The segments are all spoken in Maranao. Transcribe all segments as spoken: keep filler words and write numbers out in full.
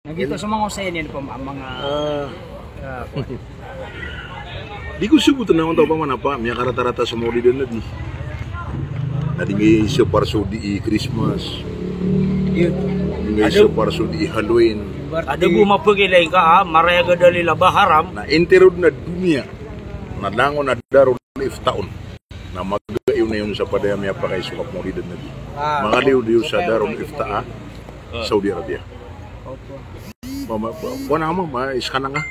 Na giyoto so manga osay niyan, pama-, manga, ah, ah, di ko sabotn na onta, pama, na miyakarata-rata so Maulid an Nabi. Na di ngka isapar so di i Christmas. Di ngka isapar so di i Halloween. Anda bo mapagilay ka, ah, marayag a dalil a ba haram. Na intiro dn a doniya na langon a Darul Ifta on na magayonayon sa pd a miyapakay so kapmaulidan Nabi. Ah, makaliyo-liyo sa Darul Ifta a Saudi Arabia. Opo. Ma, ma, ma, kuwan a ma, ma, iskana nga.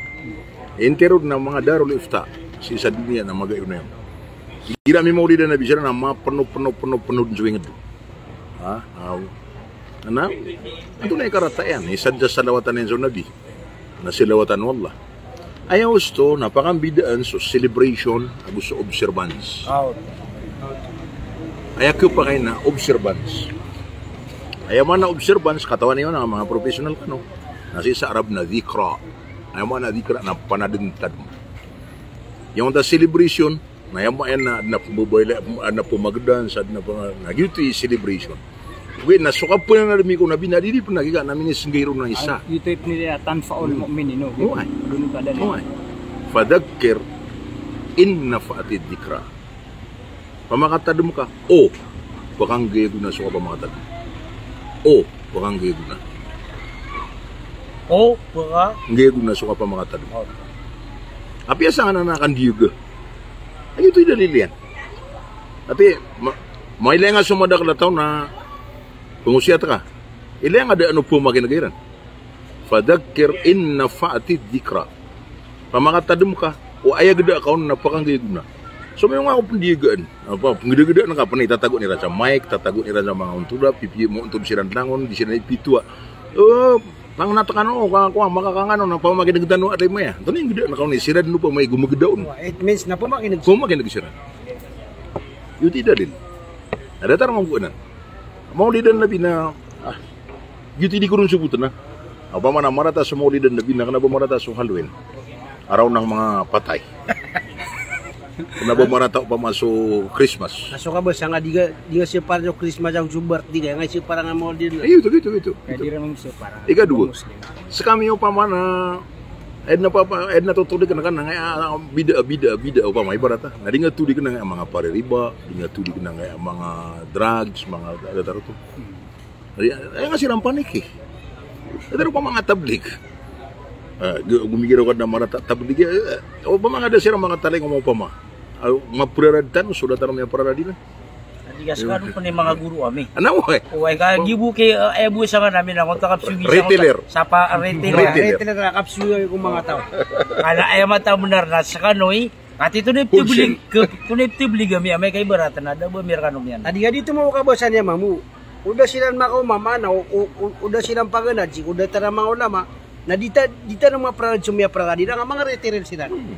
Intiro dn a manga Darul Ifta sii sa doniya na magayonayon. Igira mimaulidan Nabi siran na mapno, pno, pno, pno dn so ingd. Ha? Aw. Ana? Antonaa i karata iyan? Isa dn sa salawatan iyan so Nabi na salawatan o Allah. Aya osto na pakambidaan so celebration ago so observance. Aw. Aya khapakay na observance. Aya maana observance, katawan iyo na manga professional kano. Na sii sa Arab na dhikra. Aya maana dhikra na panadm-tadm. Aya maana celebration, na aya maana na pmbabayla, na pmagdan, sa na pma-, na giyoto i celebration. Ogaid na so kapanadmi ko Nabi na di, di pn a giya na minisnggay ron a isa. Giyoto i pn a tanfa'ul mu'minin, no? Oway. Oway. Fadhakkir in nafa'atidh dhikra. Pamakatadm ka, o, pakanggay gona so kapamakatadm. O, pakanggay gona. O, paka- nggay gona so kapamakatadm. O. Apiya sangkanan a kandiyag. Ay, giyoto i dalil iyan. Ati, ma-, mailay nga so madakl a taw na pngosiyat ka. Ilay nga da ano pmakin'g iran. Fadhakkir in nafa'atidh dhikra. Pamakatadm ka, o aya gda ka on na pakanggay gona. So, mayo nga ako pndiyagaan. Apa, pnggdagdaan ka, pn itatago iran sa mic, tatago iran sa manga ontod a, pipiya mo ontod siran langon, di siran ipitowa. O, langon a tano, ka, ka, makakangano, na pamakin'g tano a day maya. Antonaa i gda ka on, siran no pamay gomagda on. It means na pamakin'g. Pamakin'g siran. Giyoto i dalil. Na datar mambo anan. Maulidan Nabi na, ah, giyoto i di ko ron sabotn a. Opama na marata so Maulidan Nabi na kna ba marata so Halloween. Araw ng mga patay. Kna ba marata opama so Christmas. Na so kabasa nga di ka, di ka siyapar so Christmas ago so birthday ka, nga siyapar nga Maulidan. Ay, giyoto, giyoto, giyoto. Kaya di ran siyapar. Ikadowa. Skami opama na, aya dn a papa, aya dn a totodig na kna nga, ah, bid'ah, bid'ah, bid'ah, opama, ibarat a. Na di nga todig na nga manga paririba, di nga todig na nga manga drugs, manga datar oto. Aya, aya nga siran paniki. Datar opama nga tablig. Ah, gu-, gomigiraw ka dn a marata tablig, eh, opama nga da siran manga taling, opama. Ah, maprarad tano, so datar miyaprarad iran. Adi ka skano pn i manga goro ami. Ana, oway. Oway, ka gibo ki, eh, aya bo sangkanan ami na konta kapsiyogi retailer. Sapa retailer. Retailer. Retailer na kapsiyogi ko manga taw. Kala aya mataan bnar na skano i. Ati tonay ptiblig, tonay ptiblig ami, amay ka ibarat na da ba mi rkano miyan. Adi ka di tomo kabasa niyan mambo. O da siran makaoma, mana, o, o, o, o da siran paganad sii ko datar a manga ulama. Na di ta, di tano maprarad so miyaprarad iran, nga manga retailer siran. Hmm.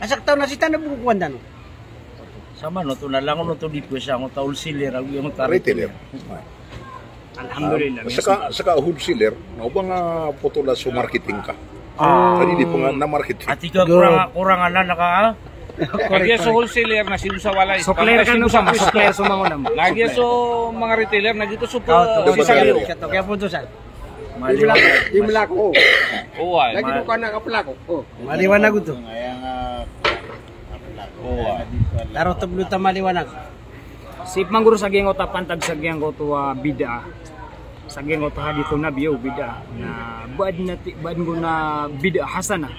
A sakataw na sii tano bo kokowan tano. Samanoto na langon oto di pwesa, angoto a wholesaler, ago angoto a retailer. Alhamdulillah. Saka, saka wholesaler, na oba nga potol a so marketing ka. Ah. Adi di pn nga na marketing. Ati ka korang, korang anan ka, ah? Lagid so wholesaler na sii sa walay. Supplier ka, no, sa supplier so manga ulama. Lagid so manga retailer na giyoto so, ah, opisal iyo. Kaya po to, sir. Maliwanag. Di mlako. Oway. Lagid ko kana ka plako. O. Maliwanag oto. Oway. Taro tblo ta maliwanag. Sii pman goro sa giyangkoto a pantag sa giyangkoto a bid'ah. Sa giyangkoto a hadith o Nabi o bid'ah. Na ba adn a ti-, ba adn gona bid'ah hasanah.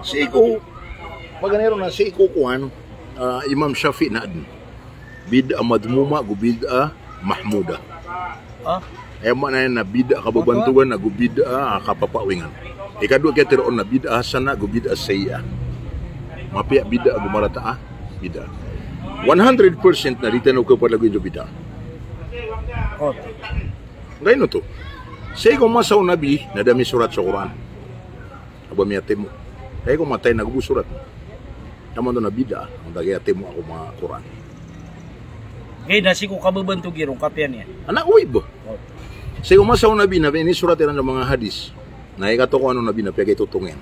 Sii ko, paganay ron na sii ko kowan, ah, Imam Shafi'i na adn. Bid'ah madhmumah ago bid'ah mahmudah. Ah? Aya maana niyan na bid'ah kababantogan ago bid'ah kapapaawingan. Ikadowa a kiyatharoa on na bid'ah hasanah ago bid'ah sayyi'ah. Mapiya a bid'ah ago marata a bid'ah. One hundred percent na di tano kapalagoyin so bid'ah. O. Ngkaino oto? Sii ko masa o Nabi na da misorat so Qur'an. A ba miyatimo. Kagiya ko matay na go bo sorat. Taman oto na bid'ah, antaa ka iyatimo ko manga Qur'an. Kagiya na sii ko kababantog iran, kapiya niyan. Ana, oway bo. O. Sii ko masa o Nabi na inisorat iran so manga hadith. Na aya katokawan o Nabi na piyakitotong iyan.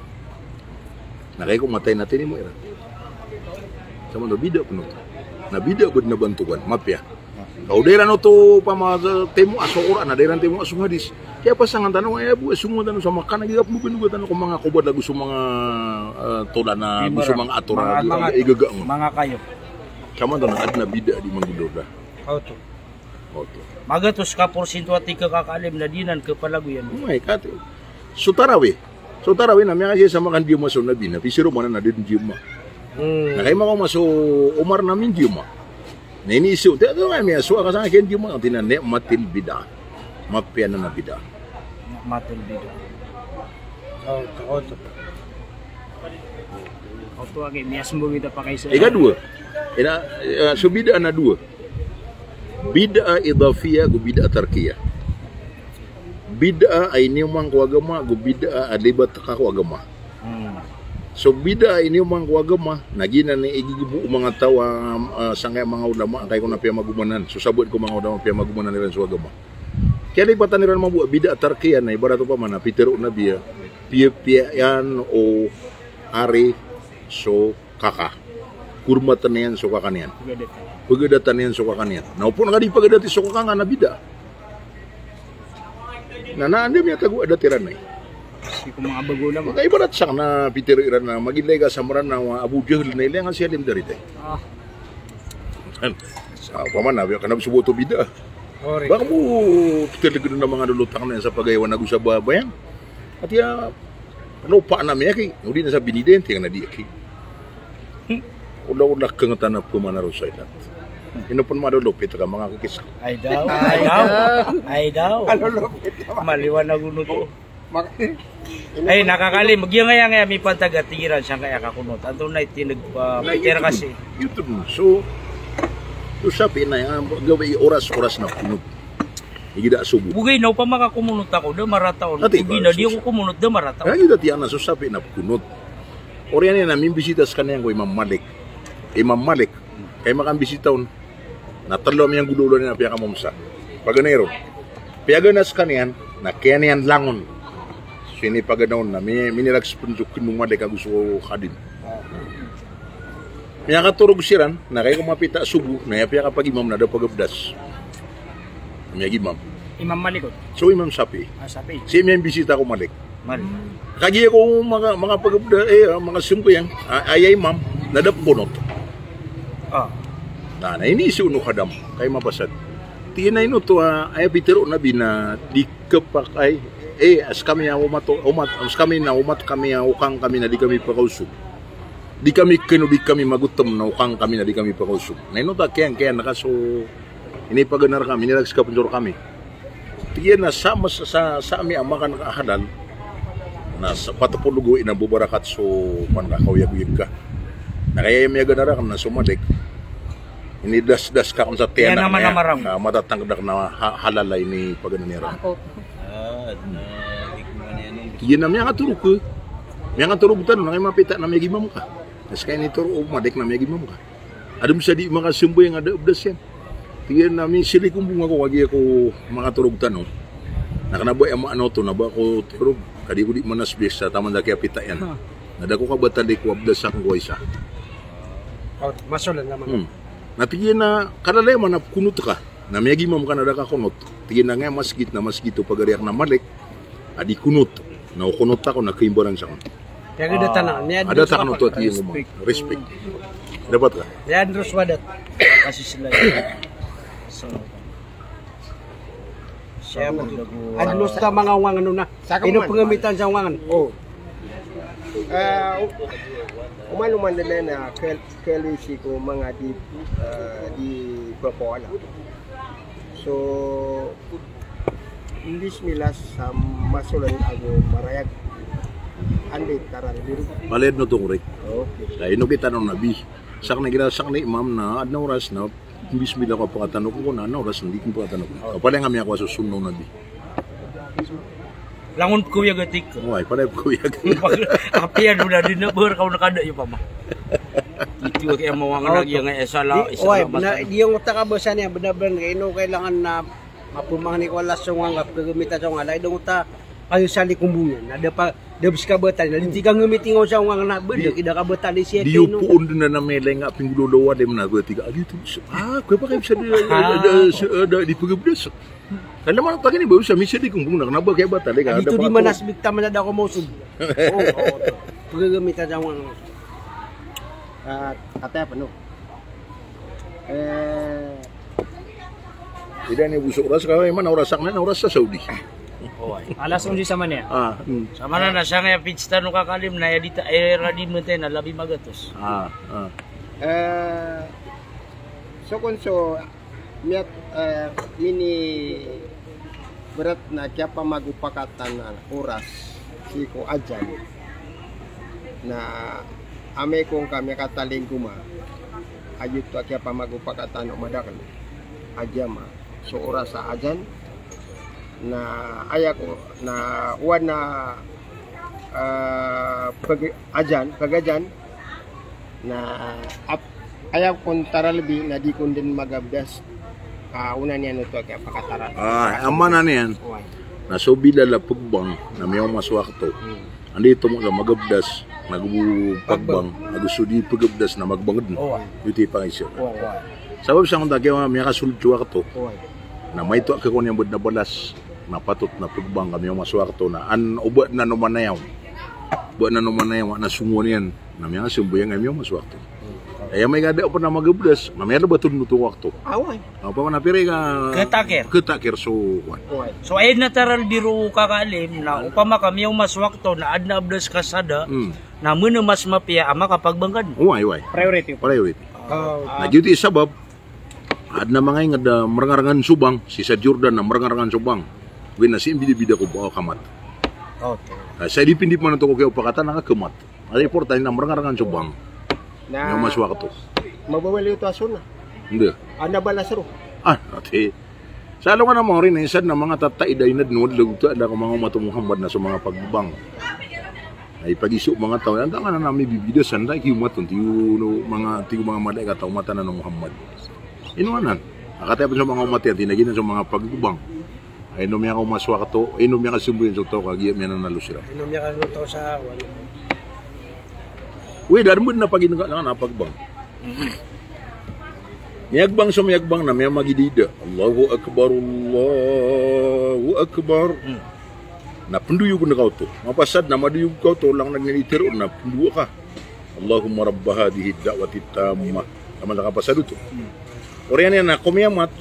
Na kagiya ko matay na tinimo iran. Taman oto bid'ah pn oto. Na bid'ah bo dn a bantogan, mapiya. Kaw da iran oto pama timo a so Qur'an, da iran timo a so hadis. Kiyapasangan tano, aya bo a songowan tano sa makanan, giya pmoganoga tano ko manga kobad ago so manga, eh, tolan ago so manga atoran, manga, manga igaga nga. Manga kayo. Kaman tano, adn a bid'ah di manggolawla. Oto. Oto. Magatos ka porsinto a tig ka kaalim na di nan kapalagoyan. Umay, kati. So tarawih. So tarawih na miyakaisa sa makandiyama so Nabi na pisiro manan a da dn diyama. Hmm. Na kay makaoma so Umar na mindiyama. Na iniiso, tiya, tiya nga miyaso, aka sa nga kiyandiyama, ati na ni'matil bid'ah. Mapiya anan a bid'ah. Ni'matil bid'ah. Oto, oto. Oto agi, miyasmbag ita pakaisa. Ikadowa. Ina, eh, so bid'ah na dowa. Bid'ah idafiyah ago bid'ah tarkiyah. Bid'ah a iniyoman ko agama, ago bid'ah a libat ka ko agama. Hmm. So bid'ah a iniyoman ko agama, na giyanan i igigibo o manga taw a, ah, sangkaya manga ulama, angkai ko na piyamagomanan. So sabaad ko manga ulama, piyamagomanan iran so agama. Kiyalipatan iran mambo a bid'ah tarkiyah na ibarat opama na pitharo o Nabi a, piyapiya iyan o ari so kaka. Kormatan iyan so kaka niyan. Pagadatan iyan so kaka niyan. Na opama ka di pagadati so kaka nga na bid'ah. Na, na anda miyatago a adat iran ay. Sii ko manga bago ulama. Maka ibarat sangkanan a pitharo iran na maginday ka sa Mranaw a Abu Jahl na ilay nga si Alim Darit ay. Ah. Ah, opama na, kna ba so boto bid'ah. Ori. Ba kamo pitharo dn a manga lolotang na sa pagayawan ago sa babayang. Ati a, lopa na miyaki, odi na sa binidayan, tiya nga na di aki. Olaola kangatan a pmanaro sa ilat. Ino pn malolopit ka manga kikis. Ay daw, ay daw, ay daw. Malolopit ka. Maliwanag o noto. Mak-, Ay, nakakalim. Giyangkaya nga mipantag a tig iran sangkaya kakonot. Antonaa i tineg pa, na, Peter YouTube, kasi. YouTube. So, so sabi na, ah, gawii oras, oras na konot. Igira subuh. Bugay na opama ka komonot ako, da marata on. Ati, bugay na di ako komonot, da marata on. Kaya dati ana so sabi na konot. Oriyan iyan na mimbisita skaniyan ko Imam Malik. Imam Malik. Kay makambisita on. Na tlo a miyanggolawla niyan a piyakamomsa. Paganay ron. Piyagana skaniyan, na kiyan iyan langon. So inipagana on na mi-, minirag spn so kn o Malik ago so khadim. Miyakatorog siran, na kay ko mapita a subuh, na aya piyakapagimam na da pagabdas. Miyagimam. Imam Malik on? So Imam Shafi'i. Ah, Shafi'i. Sii miyambisita ko Malik. Malik. Kagiya ko maka-, makapagabda, eh, ah, makasambayang, ah, aya imam, na da pkonot. Ah. Na, na iniiso o khadam, kay mapasad. Tig iyan a ino oto, ah, aya pitharo o Nabi na di kapakay, eh, a skami a omat, omat, a skami na omat kami a okang kami na di kami pakaosog. Di kami kn o di kami magotm na okang kami na di kami pakaosog. Na ino oto a kiyan, kiyan ka so inipagana rkami, inirag ska pn so rkami. Tig iyan a sa mas-, sa, sa ami a makan ka a halal, na sa, pat polo gawii na babarakat so man ka, kaoyagoyag ka. Na kay aya miyagana rakn na so Malik, inidasdas ka kon sa tiyan a, na matatangkd akn a ha-, halal a inipagana niyan. Ako. Tig iyan a miyangatorog ka. Miyangatorog tano, na kay mapita na miyagimam ka. Na ska initoro o Malik na miyagimam ka. Adn sa di makasambayang a da abdas iyan. Tig iyan a misilikom bo nga ako kagiya ko makatorog tano. Na kna ba aya maana oto na ba ako torog, ka di ko di manasbih sa taman sa kiyapita iyan. Ha. Na da ko kabatali ko abdas akn ko isa. Oh, masolan naman. Hmm. Na tig iyan a kalalayaman a pkonot ka. Na miyagimam ka na da ka konot. Tig iyan a ngaya masgit na masgit o pagari akn a Malik a di konot. Na o konot ako na kaimbaran sakn. Kaya adat akn, ah, niyan adat akn oto a tig iyan a respect. Respect. Dapat ka? Niyan dros wadat. Kasi sila. So, siya mo. Adn oto a manga ongangen on na. Ino pngamitan sa ongangen? Oh. Ah, o-, oman, oman dn na kal-, kalisi ko manga di, ah, di pphowala. So, imbis milas sa masolan ago marayag. Anda i taran diri? Palaya dn oto korek. Okay. Kay ino kitan o Nabi. Sakn igira sakn i imam na adn a oras na imbis mila ko a pakatanok ko na adn a oras na di ko pakatanok. Palaya nga miyakowa so sunnah o Nabi. Langon pkaoyag a tig ka. Oway, palaya pkaoyag. Apiya dn na di na ber ka on kada iyo pama. Ito kaya mawangan lagi nga isa la, isa la mata. Oway, na, di ong oto kabasa niyan, bnar-bnar nga ino kailangan na mapmangni ko Allah so ongangen, pkagamitan so ongangen, lagid ong oto Kayo sa likombong iyan, na da pa, da bes ka batal, na di tika ngemiting o sa ngangna, beda, kida ka batal si Di yo poon den na meleng a pinggolawla dem na ba tika, agi to. Ah, ko ba kayo sa da, Ah. da, sa, da, di pagabdas. Kala man pagini ba sa misa di kombong na, na ba kaya batal, eh, Agi kada to di pa manas bikta man da ko mosog. Oo, oo, to. Pagagamitan sa ngangna. Ah, kataya pa, no? Eh, Ida ni buso oras ka, eh, mana oras sa kena, oras sa Saudi. Oway. Alas onse sa Manila. Ah, hmm. Sa Manila na sangkaya pista o kakaalim na aya di ta, eh, radi mete na labi magatos. Ah, ah. Eh, so kon so, miyat, eh, mini berat na kiyapamagopakatan a oras sii ko ajan. Na amay ko ngka miyakatalingoma a giyoto a kiyapamagopakatan o madakel a jamaah so oras a ajan. Na aya ko, na oway na, eh, pag-, ajan, pag-ajan, na ap-, aya kon taralbi na di kon den magabdas, ah, ona niyan oto a kiyapakataran. Ah, amana niyan. Oway. Na so Bilal a pegbang na miyaoma so wakto. Hmm. Anda i tomo sa magabdas, na go bo pagbang, ago so di pegabdas na magbang den. Oway. Giyoto i pangaiza. Oway, oway. Sabap sa ngka kiya miyakasold so wakto. Oway. Na maito a kekon iyan bo den a balas, na patot na pegbang ka miyaoma so wakto na an o ba den a no manayaw. Ba den a no manayaw, na songowan iyan. Na miyasambayang ka miyaoma so wakto. Aya amay ka da pen a magabdas, na miyalebat on oto ko wakto. Oway. Opama na pira i ka Ketakir. Ketakir so, oway. Oway. So, aya na taralbi ron o kakaalim, na opama ka miyaoma so wakto, na aden a abdas ka sa da, Hmm. na mana mas mapiya a makapagbang ka den. Oway, oway. Priority. Priority. Ah. Na giyoto i sabap, aden a manga inged a merengarengan so bang, sii sa Jordan na merengarengan so bang. Ogaid na sii mbidabida ko ba o kamat. Okay. Ah, sa dipindi man oto ko kiyaopakatan na kamat. Aya importante na merengarengan so bang. Na Miyaoma so wakto. Mabawal oto a sunnah. Anda. Anda balas ron. Ah, ati. Sa alongan a manga orina, isa den a manga tataid a inadn o Allahu Ta'ala ko manga omat o Muhammad na so manga pagbang. Na ipagiza o manga taw, antaa ngka na mibibida san, antaa i kiyomat on, tig o manga, tig o manga malaikat a omat anan o Muhammad. Ino anan? A kataya pen so manga omat iyan, tig iyan, giyanan so manga pagbang. Ino miyakaoma so wakto, ino miyakasambayang so taw ka giya miyananalo siran. Ino miyakaoma so taw sa, wala. Wi, da den bo den a paginengka na pagbang. Miyagbang so miyagbang na miyamagidida. Allahu Akbar, Allahu Akbar. Hmm. Na pendoyogen ka oto. Mapasad na madoyog ka oto, langon a di na di tero na pendoa ka. Allahumma rabba hadhihi da'wati tammah. Taman sa kapasad oto. Hmm. Oriyan iyan na komiyamat.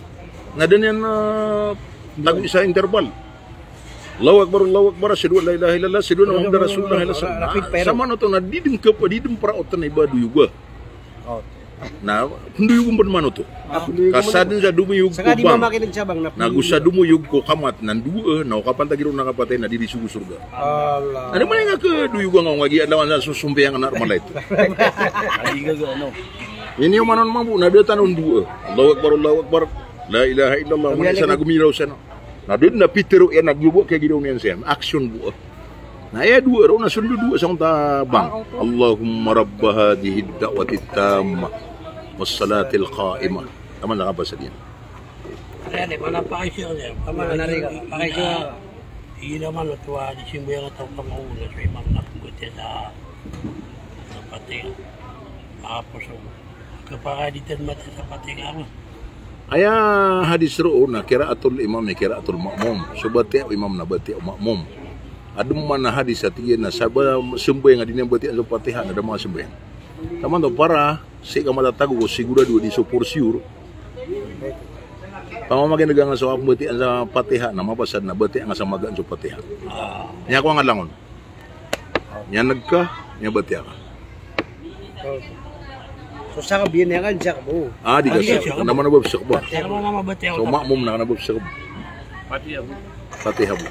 Na da niyan, ah, tago isa interval. Allahu Akbar, Allahu Akbar, asyhadu an la ilaha illallah, asyhadu anna Muhammadar Rasulullah, sallallahu alaihi wasallam. Rapid fire. Sa manoto na di den kep-, di den praoten a iba doyoga. Okay. Na pendoyogen pen manoto. Ah, pendoyogen manoto. Ka sa den sa domoyog ko bang. Saka di mamakineg sa bang na go sa pendoyogen. Domoyog ko kamat na ndoa, na o kapantag iron a kapatay na di di sogo sorga. Allah. Na di man nga kedoyoga nga o nga giya lawan sa sosombayangen a rmalait. Adi gaga, ano? Ini o manon mambo na da tano ndoa. Allahu Akbar, Allahu Akbar. La ilaha illallah. Wala isa na gomiraw siya, no? Na da den a pitero iyan a giya bo a kiyagiraw niyan siyan. Action bo. Na aya doa ron na sondodoa sa onta bang. Ah, okay. Allahumma rabba hadhihi da'wati tammah was salatil qa'imah. Taman sa kapasad iyan. Ayan, eh, mana pakaiza niyan. Mana pakaiza. Ina man oto a di simbayang a taw ka mauna so imam na pembatiya sa, sa Fatiha. Tapos, o, kapakaditan mati sa Fatiha, ano? Aya hadis roo na qira'atul imami qira'atul ma'mum. So batiya o imam na batiya o ma'mum. Aden man a hadis a tig iyan a sabap sambayang a di niyan batiyaan so Fatiha na da manga sambayang. Taman to para sii ka matatago ko sigurado a di so for sure. Pamamakinega nga so kapembatiyaan sa Fatiha na mapasad na batiya nga sa magaan so Fatiha. Niya ko nga langon. Niya neg ka, niya batiya ka. So, sa kabiyan niya kan siya ka bo. Ah, di ka siya ka bo. Kena man a ba siya ka bo. Siya ka bo nga mabatiya. So, ma'mum na kena ba siya ka bo. Fatiha bo. Fatiha bo.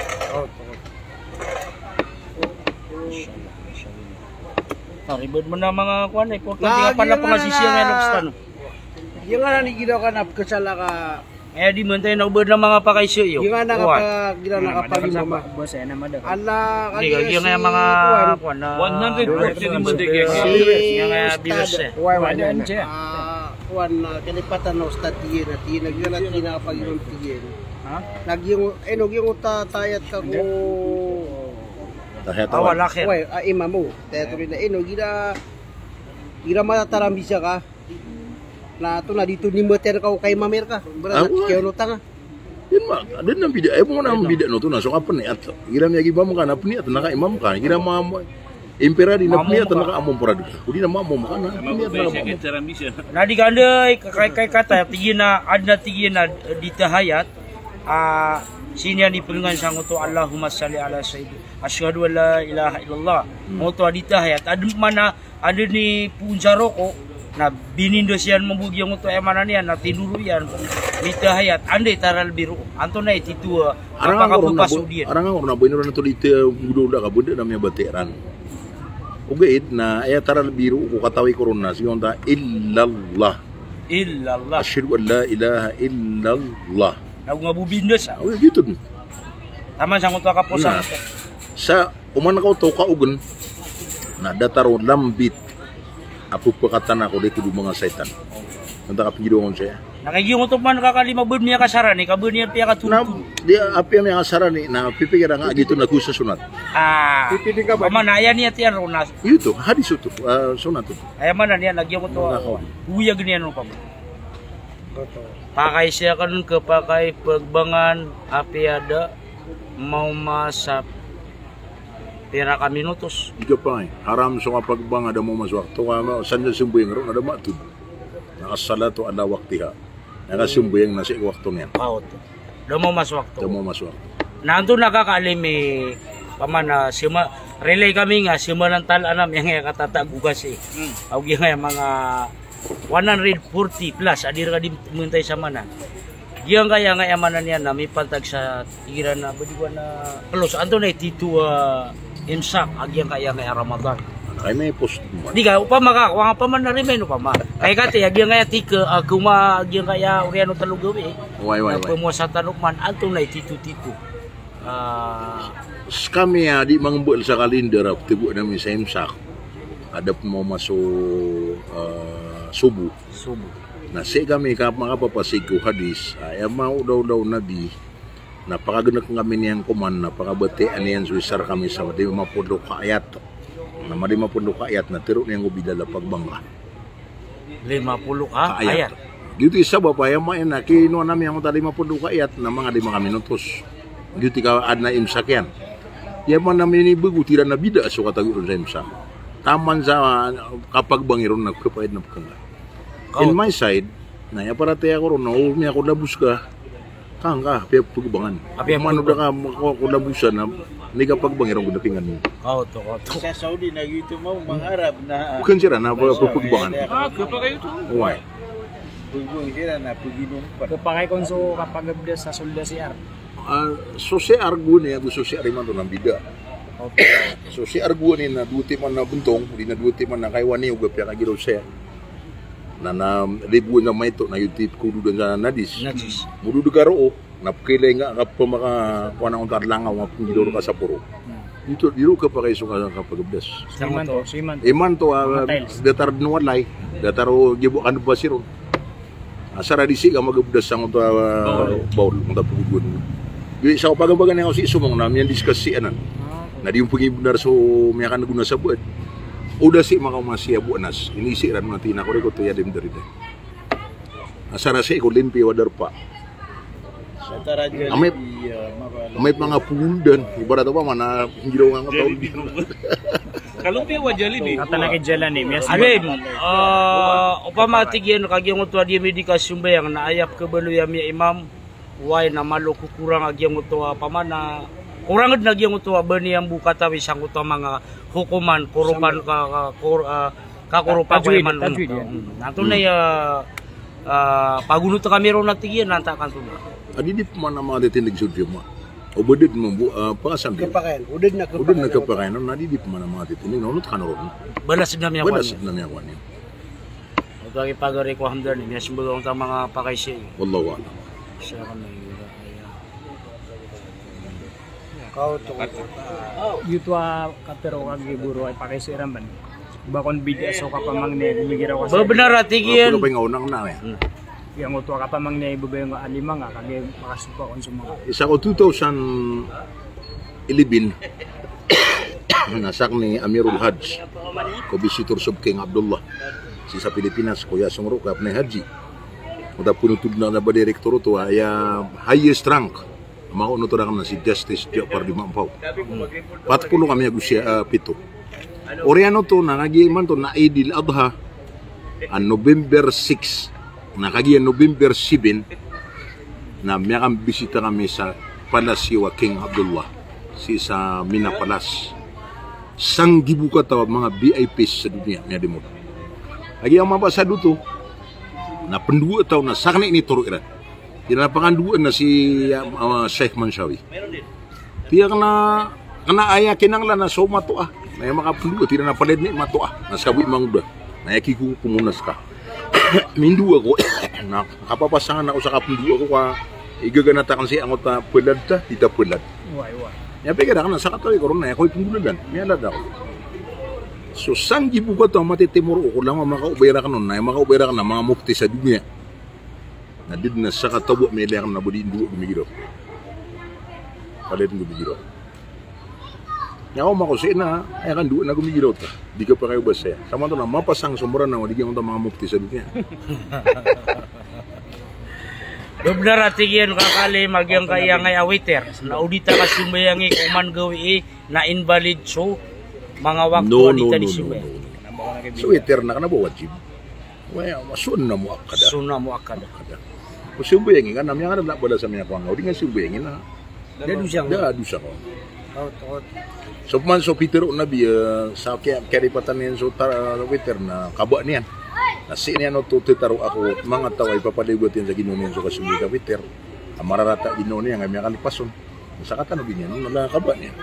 Ribet man a manga kuwan, importante nga pala pangasiya nga loks tano. Giyanan i giraw ka na pekesala ka. Aya di man tayo na oba na manga pakaiza iyo. Giyanan a kapag-, giyanan a kapag-imama. Ala, di ka, giyanan a manga kuwan na one hundred percent di man tayo kaya. Giyanan a bilas eh. Kuwan na, kalipatan na ustad tiyan, tiyan, giyanan a kapag-imam tiyan. Ha? Lagi yung, eh, no, yung uta-, tayat ka ko. Tahiyat awal. Awal akhir. Way, a, imam o. Tahiyat awal na ino, gira, gira matatarambisa ka. Na antonaa di to nimbatiyan ka o kaimam iran ka. Bra, na kiyaonota nga. Iyan ma, adn a bida, aya bo na bida oto na so kapeniyat. Gira miyagimam ka na peniyat na kaimam ka. Gira ma, impera di na peniyat na kaamom pora di. Odi na maamom ka na peniyat na kaamom. Na di kanda, kay, kay, kay kata, tig iyan a, adn a tig iyan a di tahiyat. Ah, sii niyan di pegangan sangkoto, Allahumma salli ala sayyidi. Asyhadu an la ilaha illallah. Hmm. Ngoto a di tahiyat. Adn mana, adn i poon sa roko, na binindas iyan mambo giyangkoto, aya maana niyan, na tinoro iyan, di tahiyat, anda i taralbi roo. Antonaa i tito a, arang a kapakapapasod iyan. Arang a korona, ba ino ran oto di ta, gudo da ka beda na miyabatiya ran. Ogaid na aya taralbi roo ko katawi korona, sii on ta illallah. Illallah. Asyhadu an la ilaha illallah. Na go nga bo bindas a. Awi, gioto. Taman sangkoto a kaposan. Na, sa oman ka oto ka ogen, na datar o lambit a pepekatana ko di ko do manga saitan. Antaa ka penggidoon saya. Na kagiya oto man kakalima bed miyakasarani, ka bed niyan piyakatulog. Na, di apiya miyakasarani, na pipikir nga gioto na go sa sunat. Ah, pipili ka ba? Mana aya niyan tiyan ronas. Gioto, hadis oto, ah, sunat oto. Aya maana niyan na giyangkoto. Wiyag niyan o pama. Pakaiza aken kepakay pegbangan apiya da maoma sa pira ka minutos. Di kepakay. Haram so kapagbang a da maoma so wakto. Ka, san da sembayang ron na da matod. Na as-salatu ala waqtiha. Na kasembayang na sii ko wakto niyan. Aw, oto. Da maoma so wakto. Da maoma so wakto. Na antonaa ka kaalimi, pama na sema, relay kami nga, sema nan tal anam, aya nga katatago kasi. Hmm. Aw, giyangkaya manga one hundred forty plus a di reka di mentay sa manan. Giyangkaya nga aya maana niyan na mipantag sa tig iran a ba di ko na close. Antonaa i tito a imsak a giyangkaya nga aya Ramadan. Kay may post mo. Di ka, opama ka, wang opama na remind opama. Kay kati a giyangkaya tig a, koma giyangkaya oriyan o talo gawii. Way, way, way. Pemowasa tano man, antonaa i tito-tito. Ah, sekami a di mangembal sa kalendar a petego ami sa imsak. A da pemaoma so, ah, sobo. Sobo. Na sii kami ka makapapasig ko hadis, ah, aya maodaoda o Nabi, na pakagenek kami niyan koman, na pakabatiyaan iyan so isa rekami sa lima polo ka ayat. Na lima polo ka ayat na tero niyan ko Bilal a pagbang ka. Lima polo ka ayat. Gioto i sabap a aya maana, kinowa ami angkoto a lima polo ka ayat na manga lima ka minutos. Gioto i ka adn a imsak iyan. Aya maana, minibegot iran a bida so katago ron sa imsak. Taman sa, ah, kapagbang iron na kepakay na pekangga. In my side, na aya paratiyaya ko ron na o miyakolabos ka, kangka, apiya pegbangan. Apiya pegbangan. Manoda ka ko, kolabosan na, ni kapagbang iron guna pingan mo. Aw, oto, oto. Sa Saudi na gioto mo, manga Arab na. Bukan sira na, apiya pegbangan. Ah, kepakay oto. Way. Pegbang sira na, peginom pa. Kepakay kon so kapagabdas sa solda C R. Ah, so C R gowani, ago so C R imanto na bida. Oto. So C R gowani na dowa timan a bentong, di na dowa timan a kaiwan iyo, apiya kagiraw C R. Na, na libo na maito na gioto i pekododan sa najis. Najis. Modod ka roo, na pekailay nga ka pemaka, kowan angkoto a langaw nga penggiraw reka sa poro. Hmm. Gioto, di ron kepakay so ka, kapagabdas. Imanto, imanto. Imanto, ah, datar den o walay, datar o gibo kan basiron. Asar a di sii ka magabdas sangkoto a, ah, baol, angkoto a pegogowan. Di sa kapagabagana ko sii somong na miyandiskas sii anan. Ah, okay. Na di on pegibnar so miyakan gona sa baad. O da sii makaoma sii a bo anas. Ini sii ran na tina ko reko to yadim dari da. Asar a sii ko limpiyo a darpa. Amay, amay pangapuldan, ibarat opama na giraw nga angkoto a Jollibee. Kalopi wa Jollibee. Kata na ki Jalani, miyas. Alim, ah, opama tig iyan ka giyangkoto a di ami di kasambayang na aya pekabaloy ami a imam, way na malo ko korang a giyangkoto a opama na, korang den a giyangkoto a ba niyan bo katawi sangkoto a manga hokoman, koropan ka, ka, kor-, ah, Kakoropa ko iman. Tajwid, ya. Hmm. Antonaa i, ah, pagonot kami ron a tig iyan, antaa ka antonaa. Adi di pman a manga titindeg so diyama. O ba den mambo, ah, pakasambi. Kepakayan. O da den a kepakayan. O da den a kepakayan. Na adi di pman a manga titindeg. Na onot kano ron. Balas den a miyakowa niyan. Balas den a miyakowa niyan. Oto a kipagari ko hamdan, miyasembaga on ta manga pakaiza. Wallahu a'lam. Sa kami, Gioto a kapiro ka gii goro a ipakaiza iran ban. Ba kon bida so kapamangni a gomigiraw ka sa. Ba benar a tig iyan. Giyangkoto a kapamangni a ibebay nga a lima nga kagiya makasopa kon so manga. Isa ko two thousand eleven. Na sakn i Amirul Hajj ko bisitor so King Abdullah sii sa Pilipinas ko aya song roo ka pnay haji. Oto a pnotod na ba direktor oto a aya highest rank. Makaono oto rakn na si Justice Jaafar Dimampaw. Pat polo kami ago siya, ah, pito. Oriyan oto na kagiya imanto na Eid al-Adha a November six, na kagiya November seven, na miyakambisita kami sa palasyo a King Abdullah sii sa Mina Palace. Sanggibo kataw a manga V I Ps sa doniya miyademo. Kagiya mapasad oto na pndowa taw na sakn i initoro iran. Tig iran a pakandowa na si, ah, Sheikh Manshawi. Tig iyan a kna, kna a aya kinanglan na so matoa. Na aya makapndowa, tig iran a palaya dn i matoa. Na ska bo i mangoda. Na aya kiko ko mona ska. Mindowa ako. Na kapapasangan ako sa kapndowa ako ka igaganat akn sii angkoto a palad ta, tig ta palad. Oway, oway. Aya pikir akn na sakataw i korona, aya ko i pnggolalan. Miyalad ako. So sanggibo kataw a matitimoro ko langon a makaobay rakn on, na aya makaobay rakn na manga mufti sa doniya. Na di dn a sakataw bo a miyailay akn na ba di ndowa go migiraw. Palaya dn go migiraw. Aya ko mako sii na, aya kandowa na go migiraw ta. Di kapakay o ba saya. Samanto na mapasang so Mranaw a di giyangkoto a manga mufti sa doniya. Ba bnar a tig iyan, Kaka Alim, a giyangkaya angkaya a witr na o di ta kasambayangi ko oman gawii na invalid so manga wakto a di ta di sambayang. So witr na kna ba wajib. Oway, sunnah muakkada. Sunnah muakkada. Muakkada. Ko sambayangi ka na miyanganan a balas a miyakowa nga, o di nga sambayangi na da dosa ka. Da dosa ka. Taw, taw. So pman so pitharo o Nabi, eh, sa kiya, kiyalipatan iyan so ta-, witr na kabaan iyan. Na sii niyan oto titaro ako, manga taw a ipapaliyogat iyan sa ginawa niyan so kasambayang a witr a mararata a ginawa niyan a miyakalpas on. Sa katano di niyan on na kabaan iyan.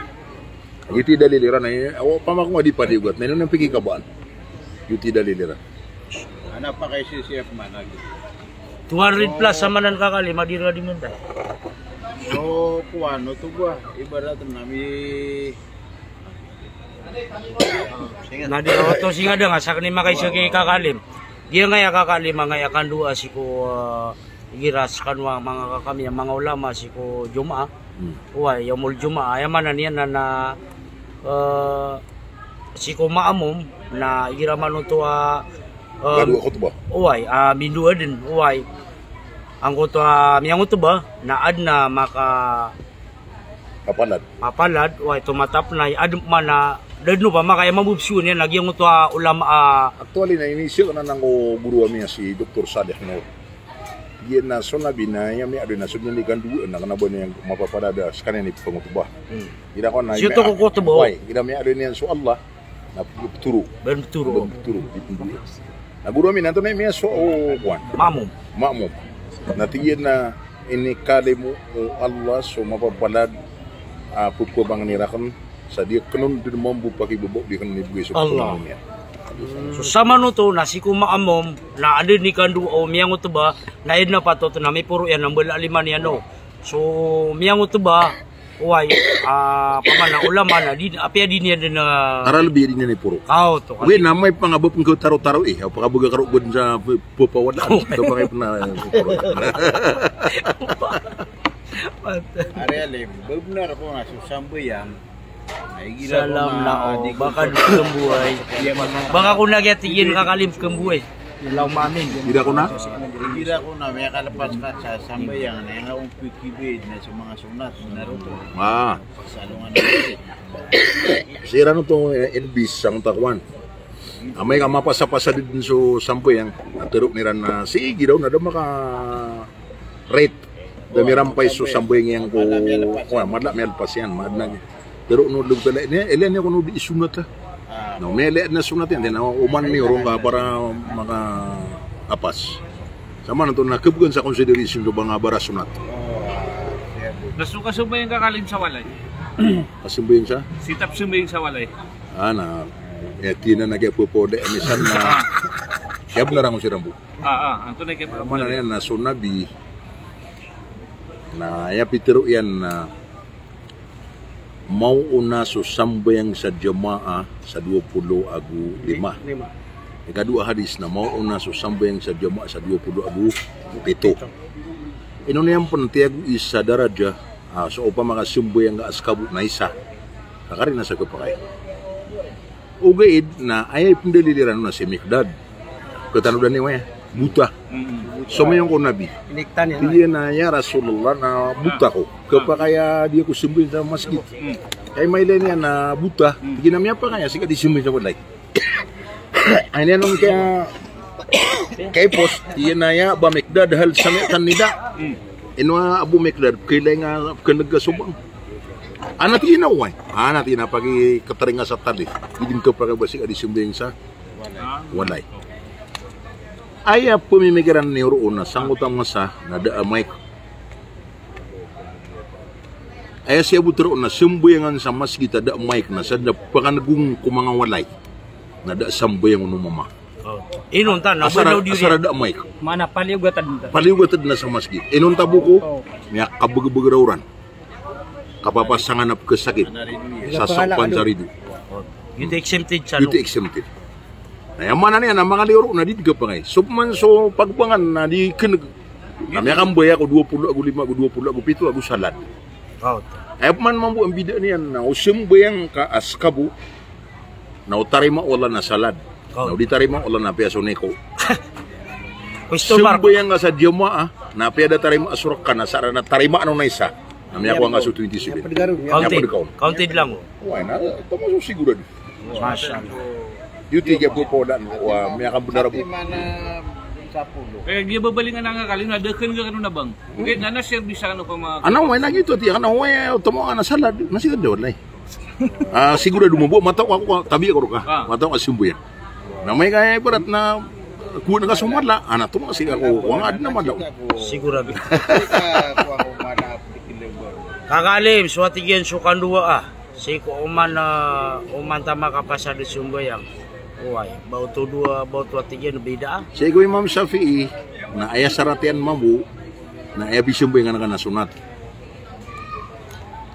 Giyoto i dalil iran a, eh, awa pamako nga di paliyogat na ino niyan pikikabaan. Giyoto i dalil iran. Ana pakay si, si F man lagi. Two hundred plus samanan, Kaka Alim, a di ra di mantay. So, kowan oto ba, ibarat na mi- Na di oto sii nga da nga sakn i makaisa ki Kaka Alim. Giyangkaya, Kaka Alim, angkaya kandowa sii ko, ah, igira skano a manga kakami a manga ulama sii ko Jumaah. Hmm. Oway, Yaumul Jumaah. Aya maana niyan na, na, eh, sii ko maamom na igira man oto a, eh, Gado a khutbah. Oway, ah, mindowa dn, oway. Angkoto a miyangotbah na adn a maka- Mapalad. Mapalad, oway, tomatap na adn man a da dn o ba makaya mambo psoon iyan a giyangkoto a ulama a. Actually na inizaan anan ko goro ami a si Doktor Saleh Noor. Giya na so Nabi na aya miyaaloy na so dn i kandowa na kna ba niyan mapapalad a skaniyan i pangotbah. Hmm. Igira ko na, so miya- to ko khutbah. Oway, igira miyaaloy niyan so Allah na ptoro. Ba ptoro. Ba ptoro, di ptoro. Na goro ami na antonaa i miyasowa o kowan? Maamom. Maamom. Na tig iyan a inikalimo o Allah so mapapalad a pphangni rakn sa di akn on dn mambo pakibabao, di akn on ibgay so Allah. Pphangni iyan. So samanoto na sii ko maamom na adn i kandowa o miyangotbah na aya dn a patot na miporo iyan a mbala a lima niyan o. So miyangotbah, oway, ah, pamana ulama na di, apiya di niyan dn a. Tara lbi di niyan iporo. Aw, oto. Oway, na amay pangabap ngka tarotaro i, aw pakabaga karo bn sa p-, papawala. Oway. Kapakay pn a iporo. Ari Alim, ba bnar ko na so sambayang. Salam na o, baka di kamboway. Baka ko na giya tig iyan, Kaka Alim, kamboway. Allahumma amin. Igira ko na? Igira ko na miyakalpas ka sa sambayang na aya nga on pikibid na so manga sonat, na roto. Ah. Sa alongan. Siran oto, eh, Elvis, sa kowan. Amay ka mapasapasad dn so sambayang, na tharoon iran na, sige daw na da maka-rate. Da mirampay so sambayang iyan ko, kowan, mala miyalpas iyan, mala na. Pero no lub kala ini, ilaya niyo ko no di sonat a. Na, miyalaya na sonat iyan, di na oman mi orong ka para makaapas. Samanoto na khabgan sa consideration so ba nga bara sonat. Na so kasambayang, Kaka Alim, sa walay. Kasambayang sa? Sitap sambayang sa walay. Ah, na, aya tig iyan a giya pphangni misan na. Siya bnar angkoto siran bo. Ah, ah, antonaa i kiyapamana niyan na so Nabi. Na aya pitharo iyan na maona so sambayang sa jamaah sa dowa polo ago lima. Lima. Ikadowa a hadis na maona so sambayang sa jamaah sa dowa polo ago pito. Ino niyan pn tiyago i sa daraja, ah, so opama ka sambayang ka a ska bo na isa. Ka karina sa kapakay. Ogaid na aya ipndalil iran na si Miqdad. Katanodan iyan aya, buta. Somiyong ko Nabi. Tig iyan a, "Ya Rasulullah, na buta ako. Kapakay a di ako sambayang sa masgit." Kay mailay niyan na buta. Tig iyan a miyapakay a sii ka di sambayang sa walay. Aya niyan on kaya, kay pos, tig iyan a, "Ya Aba Miqdad, hal sami'tan nida?" Ino a Abu Miqdad, kailay nga, kaneg ka so bang. Ana tig iyan a oway. Ana tig iyan a pakikataringa sa talif. Di dn kapakay ba sii ka di sambayang sa walay. Aya pamimikiran niyo roo na sangkoto a masa na da a mic. Aya siyabot roo na sambayangan sa masgit a da a mic na sa da pakaneg on ko manga walay. Na da a sambayang on o mama. Oh. Inonta na asar a, asar a da a mic. Mana paliyogat a dn ta. Paliyogat a dn sa masgit. Inonta bo ko, oh, miyakabagabag raw ran. Kapapasangan a pkhasakit. Sa sokpan sa rido. Giyoto i exempted sa, giyoto i exempted. Na aya maana niyan na mangaliyo roo na di dn kapakay. So pman so pagbangan na di kaneg. Na miyakambaya ko dowa polo ago lima ago dowa polo ago pito ago salad. Aya pman mambo a mbida niyan na o sambayang ka a ska bo na o tarima o Allah na salad. Na o di tarima o Allah na apiya so niko. Sambayang ka sa jamaah na apiya da tarima so raka na sa rana tarima ano na isa. Na miyakowa nga so twenty-seven. Counted. Counted lang. Oway na, tomo so sigurado. Masha Allah. Giyoto i kiyapopodan ko a miyakambnar bo. Kaya giya babalingan a nga kali na da kn ka kano na bang. Ogaid na na service ano pa ma. Ana oway na giyoto tig iyan a oway, tomo nga na salad. Na sigurado, walay. Ah, sigurado mambo, mataw ako, tabi ako roo ka. Ah. Mataw ka sambayang. Na amay ka ibarat na kowa na ka so mala, ana tomo sii ka ko, kowa nga adn a mala. Sigurado. Kaka Alim, so a tig iyan so kandowa a. Sii ko oman, ah, oman ta makapasad i sambayang. Oway, ba oto dowa, ba oto a tig iyan bida a. Sii ko Imam Shafi'i, na aya sarat iyan mambo, na aya pisambayangan ka na sunat.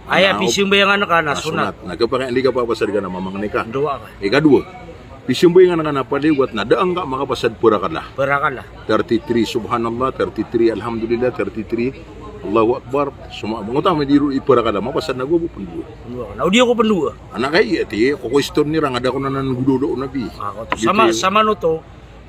Aya pisambayangan ka na sunat. Na kapakay a di kapapasad ka na mamangni ka. Dowa ka. Ikadowa. Pisambayangan ka na paliyogat na da a ngka makapasad parakala. Parakala. Thirty-three, Subhanallah, thirty-three, Alhamdulillah, thirty-three, Allahu Akbar. Soma, bangoto a midi ron i parakala, mapasad na go bo pndowa. Pndowa. Na o di ako pndowa. Ana kay, ati, ko question iran, a da ko na nan gododo o Nabi. Ah, oto. Sama, sama no to.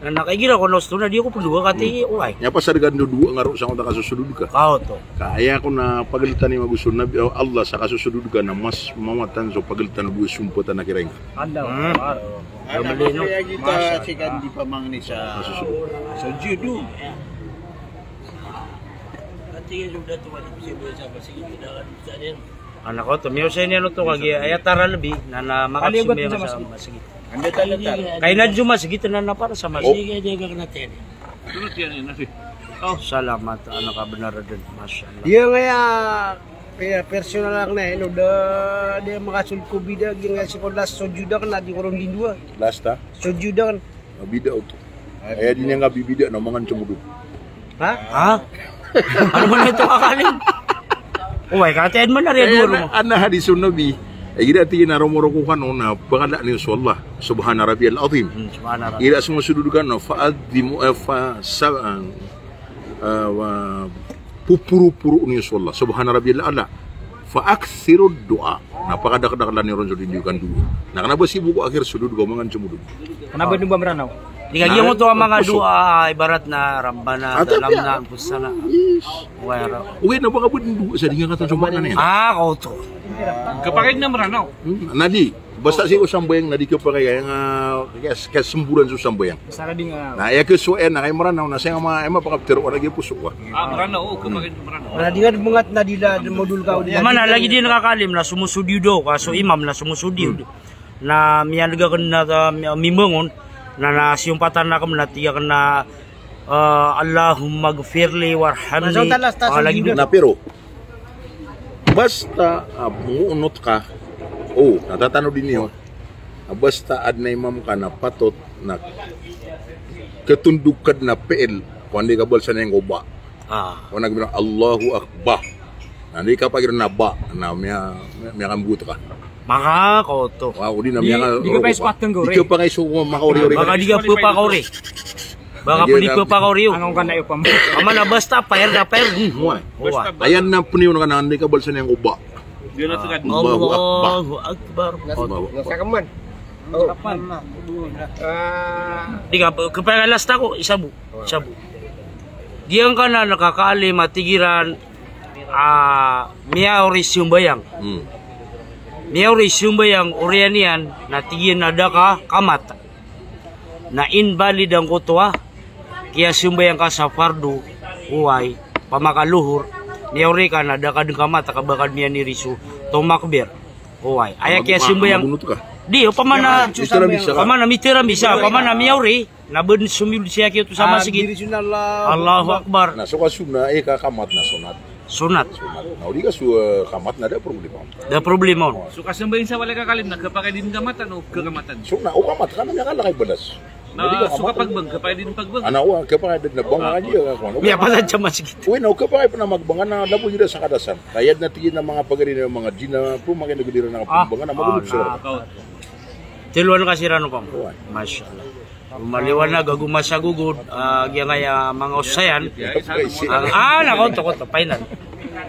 Na, na kay gira ko na osto na di ako pndowa, kati, oway. Aya pasad ka ndodowa nga roo sangkoto a kasosodod ka. Ah, oto. Ka aya ko na pagltan i magoso o Nabi, o Allah sa kasosodod ka na mas mawatan so pagltan o dowa sompatan a kiraing ka. Allahu Akbar. Ana, kaya kita sii ka di pamangni sa sojud. Ana ko to, miyaosay niyan oto kagiya aya tara lbi na, na makapsimbayang sa masgit. Kaina dn so masgit na, na para sa masgit. Oh, salamat, ana ka bnar dn. Masha Allah. Iya nga aya Kaya personal akn na ino da, da makasold ko bida, giyangkaya sii ko last sojud akn na di ko ron dindowa. Last a? Sojud akn. Bida oto. Aya di niyan kabibida na mangan somodod. Ha? Ha? Ano ba na ito, Kaka Alim? Oway, kati adn man ari a dowa ron. Ana hadis o Nabi. Ay, gida tig iyan a romoroko kano na pakala niyo so Allah. Subhana Rabbiyal Azim. Hmm, Subhana Rabbi. Ira sumosodod kano, fa adhimu, eh, fa sa-, ah, ah, wa, poporoporo niyo so Allah, Subhana Rabbiyal A'la. Fa akthiru du'a. Na pakadakdakla niyo ron so di niyo kandowa. Na kna ba sii bo ko akhir sojud ka mangan somodod. Kna ba dn ba Mranaw? Di kagiya oto a manga dowa, ibarat na Rabbana zalamna anfusana. Yes. Wa ra- Oway, na ba ka bo dn dowa sa di nga katawan so maana niyan. Ah, oto. Kapakay na Mranaw. Hmm, na di. Basta sii ko sambayang na di kapakay aya nga, kaya, kaya semburan so sambayang. Sara di nga. Na aya kasowa iyan na kay Mranaw na saya nga ma-, aya mapakaptero a lagi poso ka. Ah, Mranaw, oo, kapakay Mranaw. Na di nga dn mangat na di la dn modol ka. Mana lagi di nga, Kaka Alim, na somosojud ako, ka so imam na somosojud. Na miyaneg akn na, ah, mi-, mimangon, na, na siyompatan akn na tig akn na Ah, Allahummaghfirli warhamni. Masa talas, talas. Ah, lagi dun. Na pero, basta, ah, ngoonot ka, o, na tatanodi niyo, ah, basta adn a imam ka na patot na katondog ka dn a pi'il, ko anda i kabalasan iyan ko ba. Ah. Ko na gomina, Allahu Akbar. Na di ka pagir na ba, na miya, miya, miyakambuot ka. Maka, koto. Wa, odi na miya, di ka pa ispat kang gore. Di ka pa kaiso makaori-ori. Baka di ka pepakaori. Baka peni pepakaori yo. Anong ka na iyo pam. Ama na basta, pair na pair. Hmm, wa. Wa. Ayan na peniyo na ka na, anda i kabalasan iyan ko ba. Allahu Akbar. Allahu Akbar. Allahu Akbar. Oh. Kapan? Ah. Di ka, kapakay last ako, isa bo. Isa bo. Giyangkanan a kakaalim a tig iran a miyaori sambayang. Hmm. Miyaori sambayang, oriyan iyan na tig iyan a da ka kamat. Na invalid angkoto a kiyasambayang ka sa fardo, oway, opama ka lohor, miyaori ka na da ka dn kamat, ka ba ka dn miyaniri so tomakbir. Oway, aya kiyasambayang. Di, opama na, opama na mitharo a misa, opama na miyaori, na ba dn somiyold siya kiyoto sa masgit. Allahu Akbar. Na so kasona, eh, ka kamat na sonat. Sonat. Sonat. Na o di ka so, eh, kamat na da problema. Da problema on. So kasambayang sa walay kakaalim na khapakay dn kamat ano, khakamatan. Sonat, o kamat ka na miyakalakay balas. Na so kapagbang, khapakay dn pagbang. Ana, o, khapakay dn na bang ka di ka kuwan. Miyapasad sa masgit. Oway, na o khapakay pn a magbang na da bo igira sa kadasan. Kaya na tig iyan a manga pagari na manga dina, pamakineg iran a pambang na magbang sira. Telo an ka siran opama. Oway. Masha Allah. Maliwanag ago masagogod, ah, giyangkaya manga osayan. Ah, na, konto, konto, painan.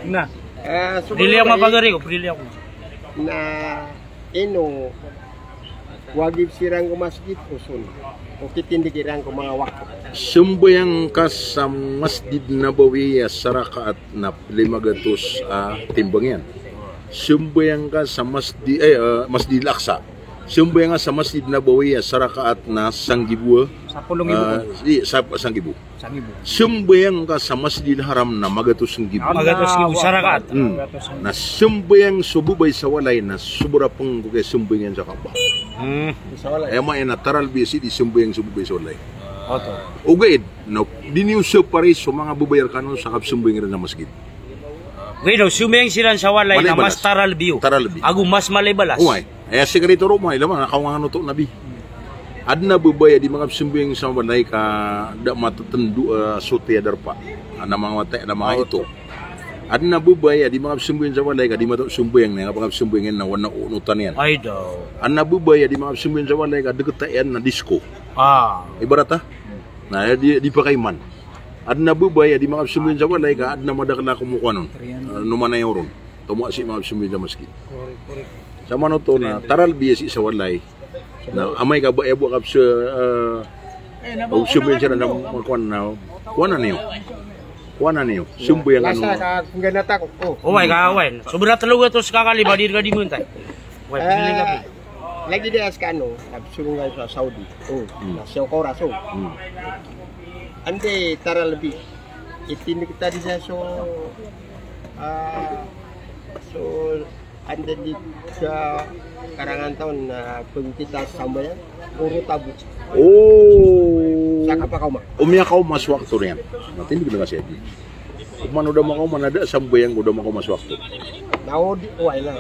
Na. Eh, so priliyang mapagari ko, priliyang. Na ino wajib siran ko masgit o sonat? O kitindg iran ko manga wakto. Sambayang ka sa Masjid Nabawi a sarakaat na lima gatos a timbang iyan. Sambayang ka sa Masjid, eh, ah, Masjid Al-Aqsa. Sambayang ka sa Masjid Nabawi a sarakaat na sanggibo. Sapolo nggibo. Ah, di, sa, sanggibo. Sanggibo. Sambayang ka sa Masjidil Haram na magatos nggibo. Magatos nggibo sarakaat. Hmm. Magatos nggibo. Na sambayang so babay sa walay na sobra pn ko kiyasambayang iyan sa Kaaba. Hmm. Aya maana na taralbi sii di sambayang so babay sa walay. Oto. Ogaid na di niyo separate so manga babay rkano sa kapsambayang iran sa masgit. Ogaid na sambayang siran sa walay na mas taralbi. Taralbi. Ago mas mala i balas. Oway. Aya sikreto roo, ilama na kawangan oto Nabi. Adn a babay a di makapsambayang sa walay ka da matatndo, eh, so tiya darpa. Adn a manga wata, adn a manga ito. Adn a babay a di makapsambayang sa walay ka di matatndo sambayang, na aya kapakapsambayang iyan na wana o onotan iyan. Ay daw. Adn a babay a di makapsambayang sa walay ka dkt iyan na disco. Ah. Ibarat a? Na aya di, di pakaiman. Adn a babay a di makapsambayang sa walay ka adn a madakl a komokowan on. Ah, nomanaya ron. Tomo a sii makapsambayang sa masgit. Sa manoto na taralbi sii sa walay. Na amay ka ba aya bo a kapsa, eh, o sambayang siran na makowan na, kowan na niyo. Kowan na niyo. Sambayang ano. Lasa ka kungganata ko. Oh. Oway ka, oway. Sobra tlo gatos ka kali ba di ka di mantay. Oway, pili ka. Lagid a skano, kapsolongan sa Saudi. Oh, hmm, na siyaw ka oras, oh. Hmm. Anda i taralbi. Itindg ta di sa so, ah, so, anda di ka karangan taon na pagkita sambayang, oro tabo. Oh. Sa kapakaoma. O miyakaoma so wakto niyan. Na tindg na kasi adi. Opama o da makaoma na da sambayang ko da makaoma so wakto. Na o di, oway na.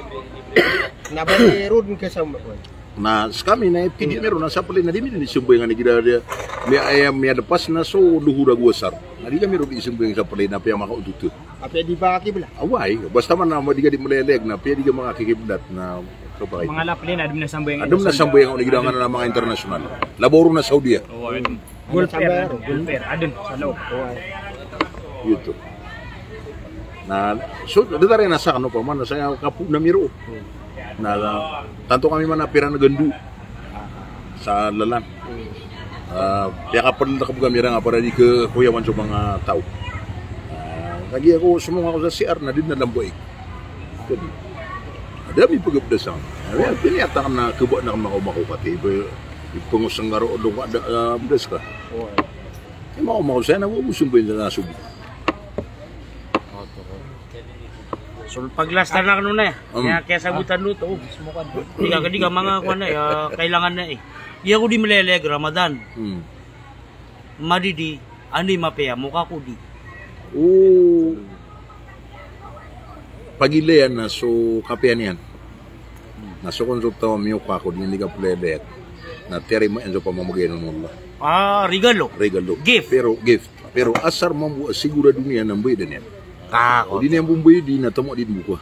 Na ba di ron ka sambayang. Na skami na ipidi mi ron na sa pali na di mi dn sambayang igira dia. Miya, aya miyalpas na so lohor ago asar. Na di kami ron di sambayang sa pali na apiya makaontot. Apiya di ba kibla? Oway, basta man na di ka di maleleg na apiya di ka makakikiblat na kapakay. Manga lapli na adn a sambayang. Adn a sambayang igira ngka na manga international. Labaw ron na Saudi a. Oway. Golfer, golfer, adn sa loob. Giyoto. Na so, datar iyan a sakn opama na saya kapoon ami roo. Na tanto kami man a pira na gando sa lalan. Ah, piyakapndakb kami iran a para di kakoyawan so manga taw. Ah, lagid ako, somong ako sa C R na di na lambaig. Kadi. Ada mi pagabdasan. Aya piniyatak na kaba na makaoma ko kati. Ipangosang garo o dong ka da, ah, bdas ka. Oway. Aya makaoma ko saya na bo sambayang sa subo. So paglastan akn on na. Hmm. Aya kiyasabotan oto. Di ka, di ka manga kowan na, aya kailangan na eh. Di ako di maleleg Ramadan. Hmm. Madidi, anda i mapiya, moka ko di. O. Pagilayan na so kapiya niyan. Na so kon so taw a miyoka ko di niyan di kaplelek. Na tiyarima iyan so pamamagayan o Allah. Ah, regalo. Regalo. Gift. Pero gift. Pero asar mambo a sigurado niyan na mbayadan iyan. Ah, o di niyan bo mbayadi na tamowa di mboka.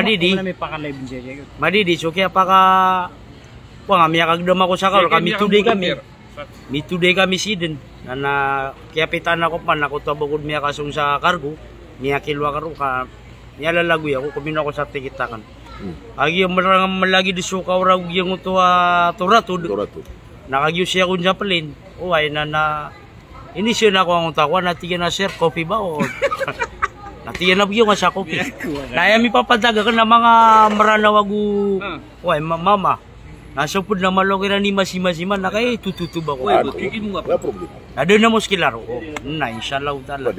Madidi. Madidi, so kiyapaka, wa nga miyakagdam ako sa karo, kami today kami. Mitoday kami sii dn. Na, na kiyapitaan ako pman, ako to a bokod miyakasong sa cargo, miyakilowa ako roo ka, miyalalagoy ako, komino ako sa tikit akn. Hmm. Kagiya mrang malagid so kaoraw giyangkoto a Toratod. Toratod. Na kagiya sii ako sa plane, oway na, na, inizaan ako angkoto a kowan, na tig iyan a, "Sir, coffee ba?" O, na tig iyan a, "Bgi ako sa coffee." Na aya mipapantag akn na manga Mranaw ago, oway, ma-, mama. Na so pd na malo kiran i masi-masi man, na kay tototob ako. Wala problema. Na da na muskila roo. Na, insha Allah ta'ala.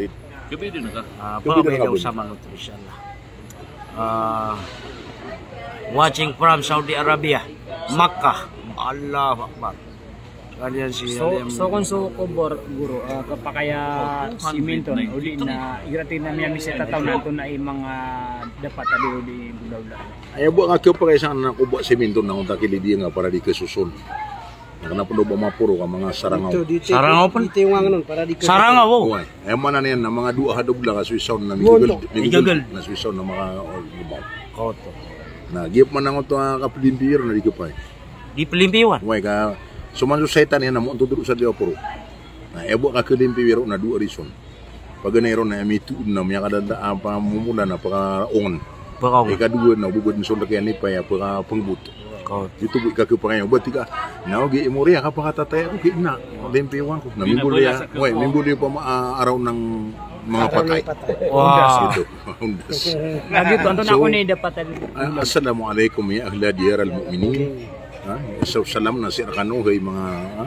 Ah, baka pwede ako sa manoto, insha Allah. Ah, watching from Saudi Arabia, Makkah. Allahu Akbar. Kaliyan si So, Alim. So kon so kobor, guro, ah, khapakay a simento, odi na igira tig iyan a miyamisita taw na antonaa i manga dapat a di odi bolabola. Aya bo nga khapakay sangkanan a kobor, simento na onta kilid iyan nga para di khasoson. Na kna pn o ba maporo ka manga Sarangaw. Dito, dito, Sarangaw pn? Dito yung ano, para di ka Sarangaw, o. Oway. Aya maana niyan na manga dowa a hadog lang ka so isa on na migagl, migagl. Na so isa on na maka, o, lumaw. Koto. Na giya pman angkoto a kaplimpiyo na di khapakay. Di plimpiyowan? Oway, ka so man so saitan iyan na mo onto doro sa di aporo. Na aya bo a kakhalimpiyo iyan roo na dowa a rison. Paganay ron na mitoon na miyakadada, apa, momola na pakaongan. Pakaongan. Ikadowa na o ba dn so laki a nipay a pakapangbot. Koto. Ito bo i kakhapakay o ba tig ka, na ogaid i mori a kapakatataya ko kina. Limpiyowan ko. Na mimbaloy a, oway, mimbaloy a pama, ah, araw ng mga patay. Araw ng patay. Wow. Ondas ito. Ondas. Na giyoto, antonaa kon i dapat a di. Ah, assalamu alaikum ya ahla diyar al-mu'minin. Ha? So, salam na sii rkano, hay manga, ha?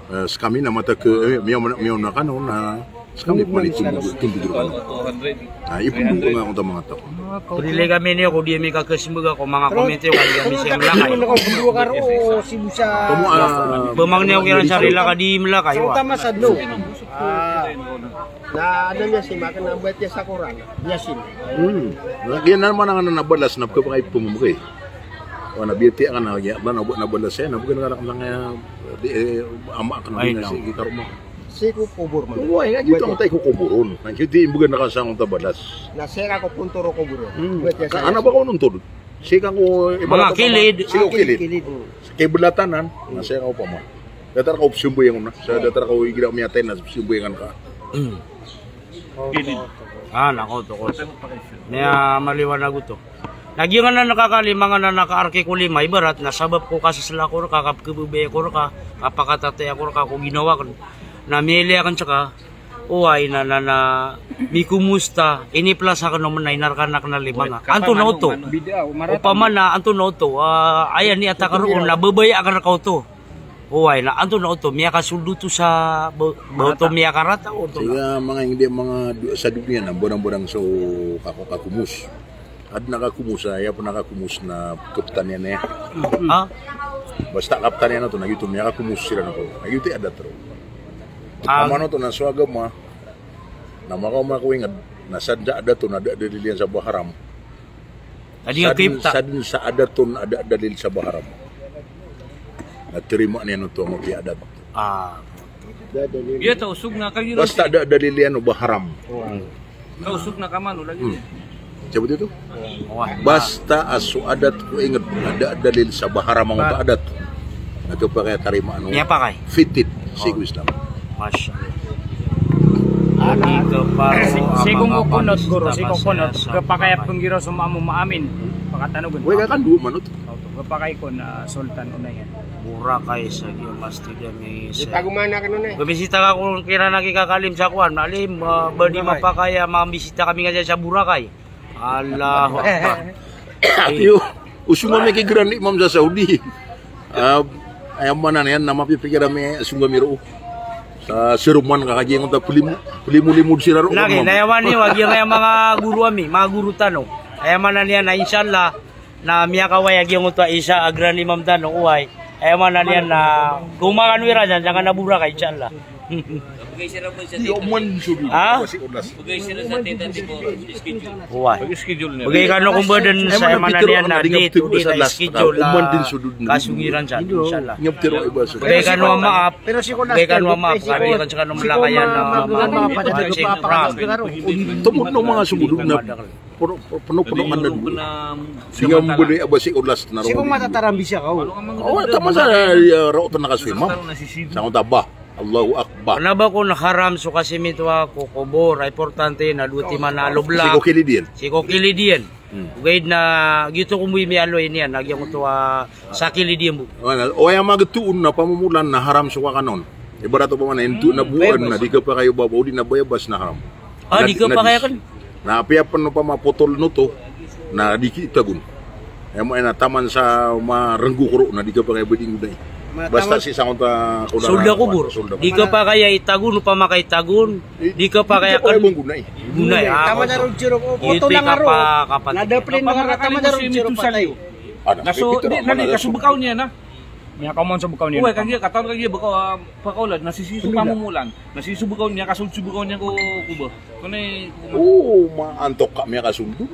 Eh, skami na mataan ko, eh, miyaona, miyaona kano na skami pman i tondog, tondog rkano. Ah, ipondog ko nga angkoto a manga taw. Prilay kami niyo ko di ami kakasmbag ko manga comment iyo, kami sii mlakay. Komo, ah, pamangni ako kiran sa rila ka di mlakay, wa. Ah, na, ano niya si Makan, ang buhat niya sa Quran. Yasin. Hmm. Lagi na man ang nabalas na pagkapangay pumumukay. O, na biyati ka na, ya, ba, na, nabalas iyan, na bgan ka na, na, di, eh, ama ka na, ay, di na, no. Sige, karoma. Sii ko kobor man. Oway, nga giyoto ang tayo ko koboron. Nga giyoto, imbgan na ka sa angkoto a balas. Na sii ka ko punto ro koboron. Hmm. Buhat iyan sa ana ba ka onontod? Sii ka ko, manga kilid. Sii ko kilid. Kilid. Sii ko kiblatan, na sii ka ko pama. Datar ka o pzambayangan na. Sa datar ka o igira miyatay na pzambayangan ka. Hmm. Ah, nako, tokos. Niya maliwanag oto. Na giyanan a kakali, manga na nakaarki ko lima, ibarat na sabap ko kasasla ko rka, kapkhababaya ko rka, kapakatataya ko rka ko ginawa akn. Na miyailay akn ska, oway, na, na, na, mikumusta, iniplas akn o mnay, na rka anak na lima nga. Antonaa oto? Opama na, antonaa oto? Ah, aya niyan a takar on, na babaya akn rka oto. Oway, na antonaa oto, miyakasold oto sa ba-, ba oto miyakarata o oto? Sii, manga ingd, manga do-, sa doniya na, barang-barang so kako-, kakomos. Adn a kakomos, aya pn a kakomos na kaptan iyan aya. Ha? Basta kaptan iyan oto, na giyoto, miyakakomos siran oto. Na giyoto i adat roo. Ah. Amay oto na so agama, na makaoma ko ingd, na sadn sa adat on na da a dalil iyan sa ba haram. Adi nga kipta. Sadn, sadn sa adat on a da a dalil sa ba haram. Na tarimaan iyan oto angkoto i adat. Ah. Iya ta osog na kagiro. Basta da a dalil iyan o ba haram. Ka osog na kamano lagi. Hmm. Sabot ito? Oway. Basta a so adat ko ingd na da a dalil sa ba haram angkoto a adat. Na khapakay a tarimaan o. Miyapakay. Fitted. Sii ko Islam. Masha Allah. Sii ko kunot, guro, sii ko kunot. Khapakay a pnggiraw so maamo maamin. Pakatanogen. Oway, ka kan dowa manot. Khapakay kon, ah, Sultan Unayan. Boracay sa giya masjid ami sa. Ipagomana ka non, eh. Bumisita ka ko kiran a kikalim sa kowan, alim, ah, ba di mapakay a mamisita kami nga sa Boracay. Allahu Akbar. Iyo, o song ami kigrandi, ma'am, sa Saudi. Ah, aya maana niyan na mapipikir ami, song ami roo. Sa seruman ka kagiya angkoto a plimo, plimo-limo sira roo. Lagi, na aya wani, wa giya manga goro ami, manga goro tano. Aya maana niyan na insha Allah na miyakaway a giyangkoto a isa a Grand Imam tano, oway. Aya maana niyan na gomangano iran san sangkanan a boraka, insha Allah. Ha? Oway. Bgay kano ko bdn sa aya maana niyan na date, o di na schedule a kasong iran san, insha Allah. Bgay kano a maap, bgay kano a maap, kami kan skano mlakayan a maap. Tomod o manga sogodod na Pno-, pno-, pno-, pno-, man na dn. Di nga mbaloy a ba sii ko last na roo. Sii ko matataram bisa ka, o. O, taman sa, ah, raotan na ka so imam. Sa ngota ba, Allahu Akbar. Kna ba kon haram so kasimito ko kobor, a importante na dowa timan a loblak. Sii ko kilid iyan. Sii ko kilid iyan. Hmm. Ogaid na giyoto ko mboy miyaaloy niyan, na giyangkoto a sa kilid iyan bo. O, na, o aya magtoon na pamomolan na haram so kakanon. Ibarat opama na inn oto na boan na di kapakay o baba, o di na bayabas na haram. Ah, di kapakay akn. Na apiya pn opama potol oto na di ki itagon. Aya maana na taman sa marenggo ko roo na di kapakay a ba di nggonai. Basta sii sangkoto a sold a kobor. Di kapakay a itagon, opama ka itagon, di kapakay a nggonai. Nggonai, ah. Taman sa roo sii roo, potol lang a roo. Na da plane na taman sa roo sii roo patay. Na so, di, na di ka so bekaw niyan na. Miyakaoma on so bekaw niyan. Oway, kagiya, katawan kagiya bekaw, ah, pekaw lad, na sisii so pamomolan. Na sisii so bekaw niyan, kasold so bekaw niyan ko, ko ba. Kna i, ko ba. O, ma-, antonaa ka miyakasold on.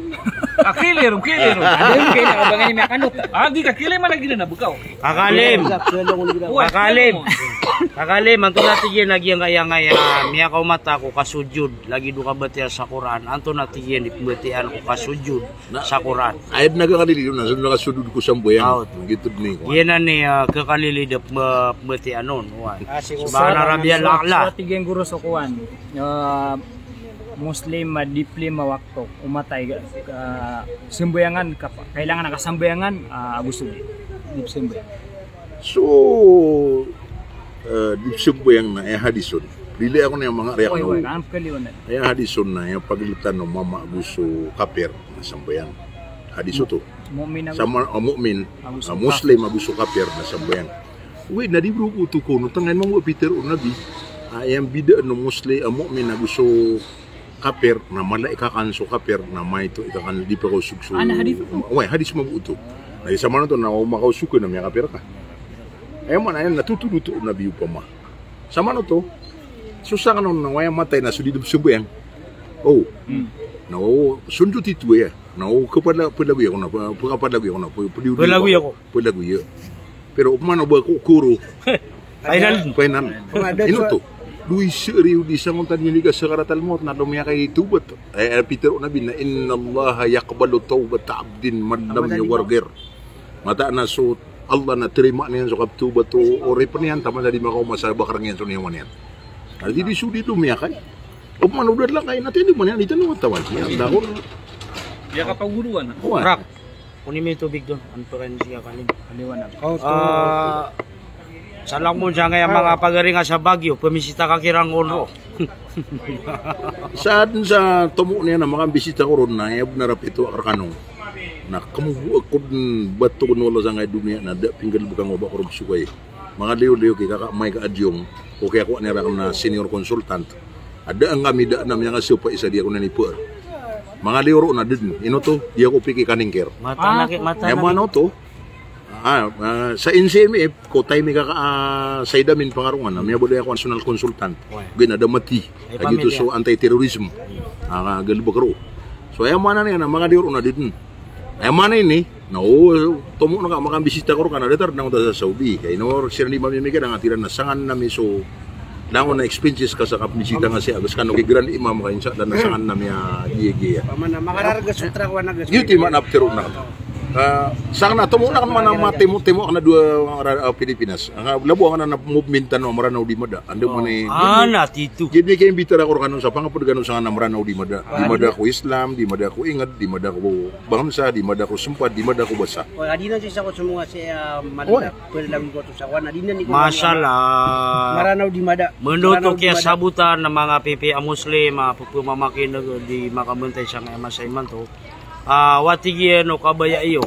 Ah, clear, clear. Anda i clear, abangan i miyakanot. Ah, di ka clear man lagid anan a bekaw. Kaka Alim. Oway, Kaka Alim. Kaka Alim, antonaa tig iyan a giyangkaya, ah, miyakaoma ta ko kasojod, lagid o kabatiya sa Qur'an. Antonaa tig iyan i pmbatiyaan ko kasojod sa Qur'an. Ayad na kakalili na so nakasodod ko sambayang. Giyoto dn i, ah, iyan i, ah, kakalili da pmbatiyaan on. Oway. Subhana rabbiyal a'la. Tig iyan goro so kowan. Ah, Muslim, ah, di plima wakto. O matay, ah, sambayangan, kailangan a kasambayangan, ah, ago so di, di sambayang. So, eh, di psambayang na, eh, hadis on. Lilay ako na aya manga riyak na. Aya hadis on na aya pagltan o mama ago so kapir na sambayang. Hadis oto. Mu'min ago, sa ma-, ah, mu'min, ah, Muslim ago so kapir na sambayang. Wi, na di bro ko oto ko, no, tangayin mambo a pitharo o Nabi. Ah, aya mbidaan o Muslim, ah, mu'min ago so kapir, na mala i kakan so kapir, na maito i kakan, di pakaosog so. Ana hadis oto? Oway, hadis mambo oto. Na isa man oto na o makaosog ka na miyakapir ka. Aya maana niyan na totol oto o Nabi opama. Sa man oto, so sangkanan na aya matay na so di dn psambayang. O. Hmm. Na o, sonjot ito aya. Na o, kapala-, palagoy ako na, pa-, kapalagoy ako na, pa-, palagoy ako. Palagoy ako. Pero opama na ba ko koro. Final. Final. Ino oto? Dowa i sariyo di sangkoto a di niyan di kasakaratal mawt na lomiyakay tawbat. Eh, eh, pitharo o Nabi na, "Innallaha yaqbalu tawbata abdin ma lam yugharghir." Mataan a so Allah na tarimaan iyan so kapthawbat o oripn iyan taman sa di makaoma sa bakareng iyan so niyawa niyan. Na di di so di lomiyakay. Opama na o da lakay na tindi man iyan, di tano katawan. Iyan da kon. Iya kapagoruan. Oway. Rak. Koni mi tobig don, an peran siya kalim. Kaliwanag. Ah, salang mo sangkaya manga pagaring a sa Baguio, pamisita ka kiran kon ron. Sa dn sa tomo niyan a makambisita ko ron na, aya bnar a pito a rkano. Na kmbo ako dn bato ko nolo sangkaya doniya na da pinggalbk angko ba ko ron so kay. Manga liyo-liyo ki kaka Mike Adjong, o kiyakowaan iran akn a senior consultant. A da angkami da a miyakasapa isa di ako na nipa. Manga liyo ron a da dn, ino oto, di ako piki kaningkir. Mata na ki, mata na ki. Aya maana oto, ah, ah, sa N C M F, ko taimi kaka, ah, Said Amin Pangarongan, a miyabaloy ako a national consultant. Oway. Giya na da mati. Ay, a giyoto so anti-terrorism. Ah, galbk ron. So, aya maana niyan na manga liyo ron a da dn. Aya maana ini, na o, tomo na ka makambisita ko rka na datar na ngota sa Saudi. Kay ino siran di mamimikir a tig iran na sangan ami so langon a expenses ka sa kapmisita nga siya, bas kano ki Grand Imam ka, insha Allah na sangan ami a giya-giya. Pamana makararga sutra ko anak. Giyoto i maana pitharo na. Ah, sangan a tomo na ka mana matimo-timo ka na dowa, ah, Pilipinas. Ang labo ka na movement tano a Mranaw di Mada. Anda mo ni? Ah, na tito. Jadi kay imbitara ko rkano sa pangapd kano sangan a Mranaw di Mada. Di mada ko Islam, di mada ko ingd, di mada ko bangsa, di mada ko smpad, di mada ko basa. O, adi na sii sa ko smowa si, ah, Mada. Pwede lang ko to sa wan, adi na ni ko. Mashallah. Mranaw di Mada. Mranaw di Mada. Manoto kiya sabotan na manga pipiya a Muslim, ah, pphamakin'g di makambantay sangkaya masa imanto. Ah, wati giya no kabaya iyo.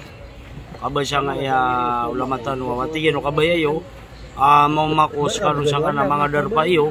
Kabaya sangkaya ulama tano, wati giya no kabaya iyo. Ah, maoma ko skano sangkanan a manga darpa iyo.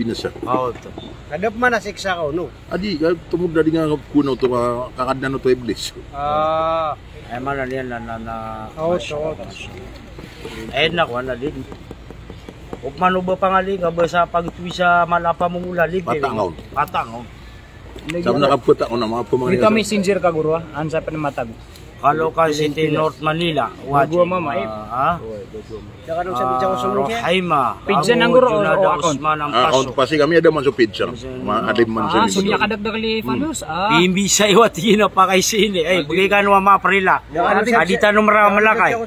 binasa. Oo, to. Kada pman a siksa ka, no? Adi, ka, tomod a di nga kono oto ka, kakadnan oto Iblis. Ah. Ay, mana niyan na, na, na, Oo, masya to. Allah. Ay, naku, ana din. Opama o ba pangali ka ba sa pagtwi sa mala a pamomola, ligi. Patang on. Patang on. Sa mala a kapatang on, ama, pamangani. Ito ka messenger ka, guro, ah. An sa pn matag. Kalo ka City North Manila. Bago, mama, eh. Ah, ah. Rohaima. Page na, guro, o account? Account pa si kami, ada man so page, sir. Ma-, ada man so page. Ah, so miyakadakdakl i followers, ah. Imbisay wa tig iyan a pakaisini. Ay, bgay kano a maprila. Adi tano mera malakay.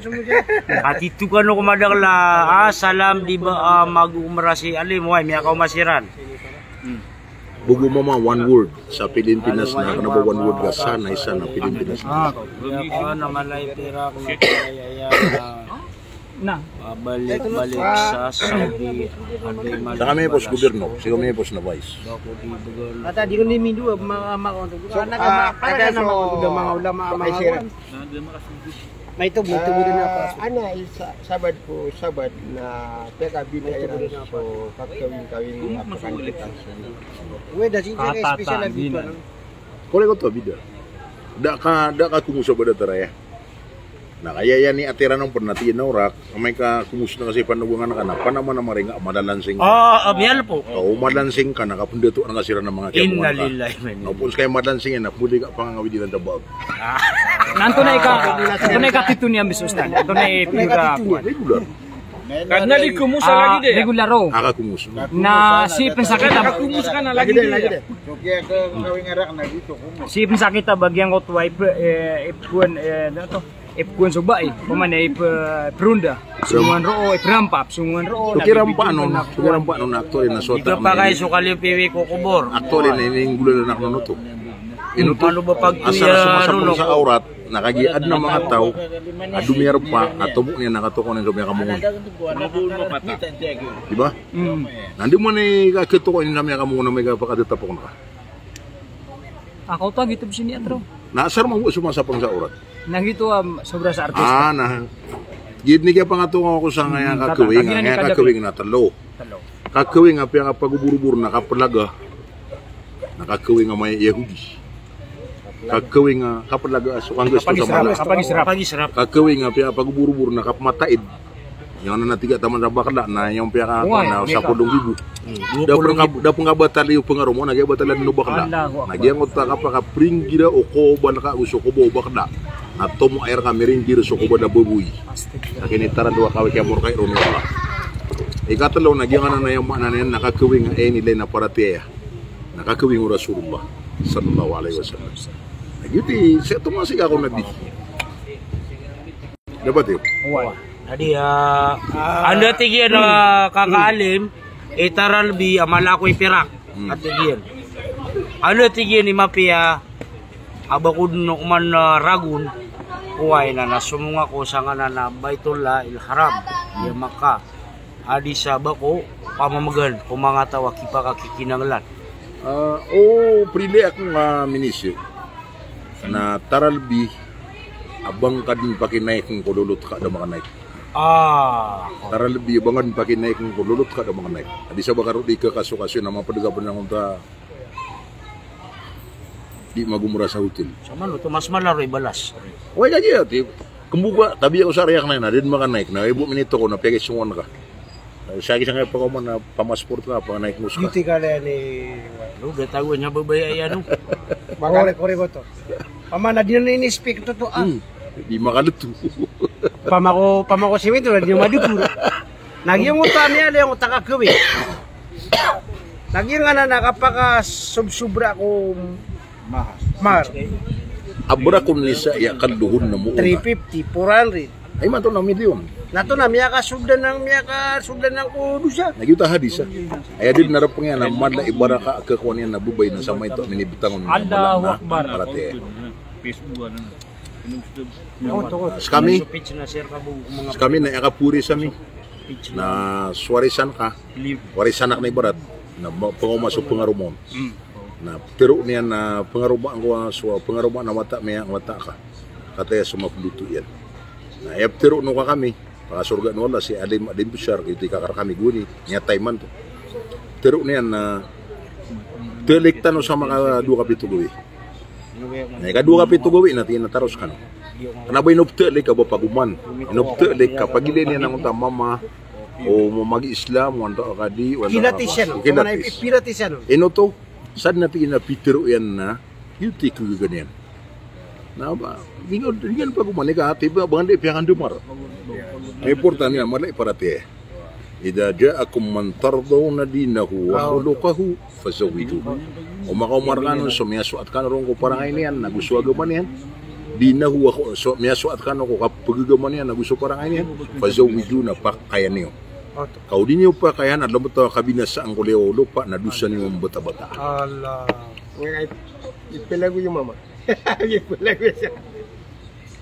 Ati to kano ko madakl a, ah, salam di ba, ah, mag-umrah si Alim, way, miyakaoma siran. Bago, mama, one word sa Pilipinas na, kna ba one word ka, sana, isa na Pilipinas na. Ah, okay. Kaya ko na malay pera ko na kaya yan na. Na. Pabalik-balik sa Saudi. Sa kami po sa gobyerno, sa kami po sa vice. Ata di ko ni mindo, mga, mga, mga, So, mga, ah, mga, ano, mga, so, mga ulama, mga, okay, sir. May tubo, may tubo din ako. Ah, ana, isa, Sabad ko, Sabad na piyakabinayran so kakawing-kawing a pakankita. Weda, sii ka special a bida, no? Kore ko to, bida. Da ka, da ka komoso ba da taraya. Na kaya iyan i atira on pn a tig iyan a orak, amay ka komoso na kasi panagongan ka na, panamanamari nga, madalansing ka. Ah, ah, biyal po. O, madalansing ka na, kapndato na kasi ran a mga kiyamungan ka. Inna lillahi wa inna ilaihi. Na opama ka madalansing iyan, na pwede ka pangangawid iran da bag. Ah. Na antonaa i ka, antonaa i katito niyan, bis, Ustad? Antonaa i pira, kuwan? Regular. Kadna di komoso lagi di. Regular, o. Aka komoso. Na sii pn sakit a, aka komoso ka na lagi di. Sii pn sakit a ba giyangkoto a ip, eh, ipkuwan, eh, ano to? Ipkuwan so bai. Opama na ip, eh, ipronda. Songowan roo, iprampap, songowan roo. So kirampa on, so kirampa on, actually, na so. Di ka pakay so kalipiwi ko kobor. Actually, na ininggolalan ako noto. Ino to? Paano ba pag asar a sumasapol sa awrat, na kagiya adn a manga taw a domiyarpa, a tomo niyan na katokawan iyan so miyakamongon. Di ba? Mm. Na anda man i kakatokawan iyan so miyakamongon na amay ka pakatitapok na ka. Ako to, gito bisi niyan, tro. Na asar mambo sumasapol sa awrat. Na gito, um, sobra sa artista. Ah, na. Giyoto i kiyapangatokawan ko sangkaya kakawing, kangkaya kakawing na tlo. Tlo. Kakawing a piyakapagoborobor na kaplaga. Na kakawing a maya Yahudi. Kakawing a kaplaga a so kanggas to sa mala. Kapagisrap. Kapagisrap. Kakawing a piyakapagoborobor na kapmataid. Iyan na tiga taman sa bakla na iyan piyaka, na sapolo nggibo. Da pn ka, da pn ka batal iyo pngaromo, na giya batal o bakla. Na giyangkoto a kapakapringgir o kobal ka o so koba o bakla. Na tomo a aya rka miringgir so koba a baboy. Na kinitaran do a kawing a morka i ron o Allah. Ikatlo na giyangkanan a aya maana niyan na kakawing a inilay na paratiyaya. Na kakawing o Rasulullah sallallahu alaihi wasallam. Na giyoto i, sii to nga sii ka ko Nabi. Dapat iyo. Oway. Adi, ah, anda tig iyan a kakaalim, i taralbi a mala ko i pirak. Hmm. Anda tig iyan. Anda tig iyan i mapiya a ba ko dn oman, ah, ragon, oway na, na somonga ko sangkanan a Baitullahil Haram, iya Makkah. A di sa ba ko pamamgan ko manga taw a kipakakikinanglan. Ah, o, prilai ako nga minisir. Na taralbi a ba ngka dn pakinaik ko lolot ka da makanaik. Ah. Taralbi a ba ngka dn pakinaik ko lolot ka da makanaik. A di sa ba ka roo di ka kaso-kaso na mapd ka pn angkoto a Di magomora sa hotel. Sa mano to, mas malaro i balas. Oway, kagiya ti, kemboka, tabiya ko sa riyak na ina, di makanaik na, ibo minito ko na piyakisongowan ka. Sa kisangkaya pakaoma na pamasport ka, pakanaik mo ska. Guti ka na ni. Lo, gatago niya babaya iya, no? Makare kore ko to. Pamana di na ini-speak to to, ah. Hmm. Di makaleto. Pamako, pamako simento, di na madukuro. Na giyangkoto a miyaliyangkoto a kagawii. Na giyangkanan a kapakasobsobra ko mahar. Abrakun nisa yaqalluhunna mu'una. Three fifty, four hundred. Ay, mato na milyon. Na to na miyakasold anan, miyakasold anan ko dosa. Na giyoto a hadis, ah. Aya di na repeng iyan a mala i baraka a khakowa niyan a babay na sa maito a minibetang on. Allahu Akbar. Paratiyaya. Skami, skami na aya kaporisan ami na so warisan ka, warisan akn a ibarat na ma-, pekaoma so pengaroma on. Na petero niyan na pengaroma angkowa so pengaroma na wata miya, wata ka. Kataya so maploto iyan. Na aya petero no ka kami, pakasorgaan o Allah si Alim, Alim Bashar, giyoto i kakar kami goni, miyatay man to. Petero niyan na telik tano sa makadowa kapito gawii. Na ikadowa kapito gawii na tig iyan a taros kano. Kena ba ino petelik a ba pagoman. Ino petelik a pagilay niyan angkoto a mama o mama gi Islam, o antaa ka di, o antaa ka. Kilatis iyan, kilatis. Ino to, sa den a tig iyan a pitero iyan na giyoto i kegaga niyan. Na ba, di nga, di nga pagoman, ika ati ba, ba nga di piyakandemar. Importante na mala i paratiyaya. Idha ja'akum man tardawna dinahu wa khuluqahu fazawwijuhu. O makaoma rekano so miyasoat kano ron ko parangay niyan, nago so agama niyan. Dinahu wa khu-, so miyasoat kano ko kapagagama niyan, nago so parangay niyan. Fazawwijuhu, na pakaya niyo. Ka o di niyo pakaya na lambat a kabinasaan ko liyawaw o lopa na dosa niyo mbatabata. Allah. Ipelago iyo mama. Ipelago iyo.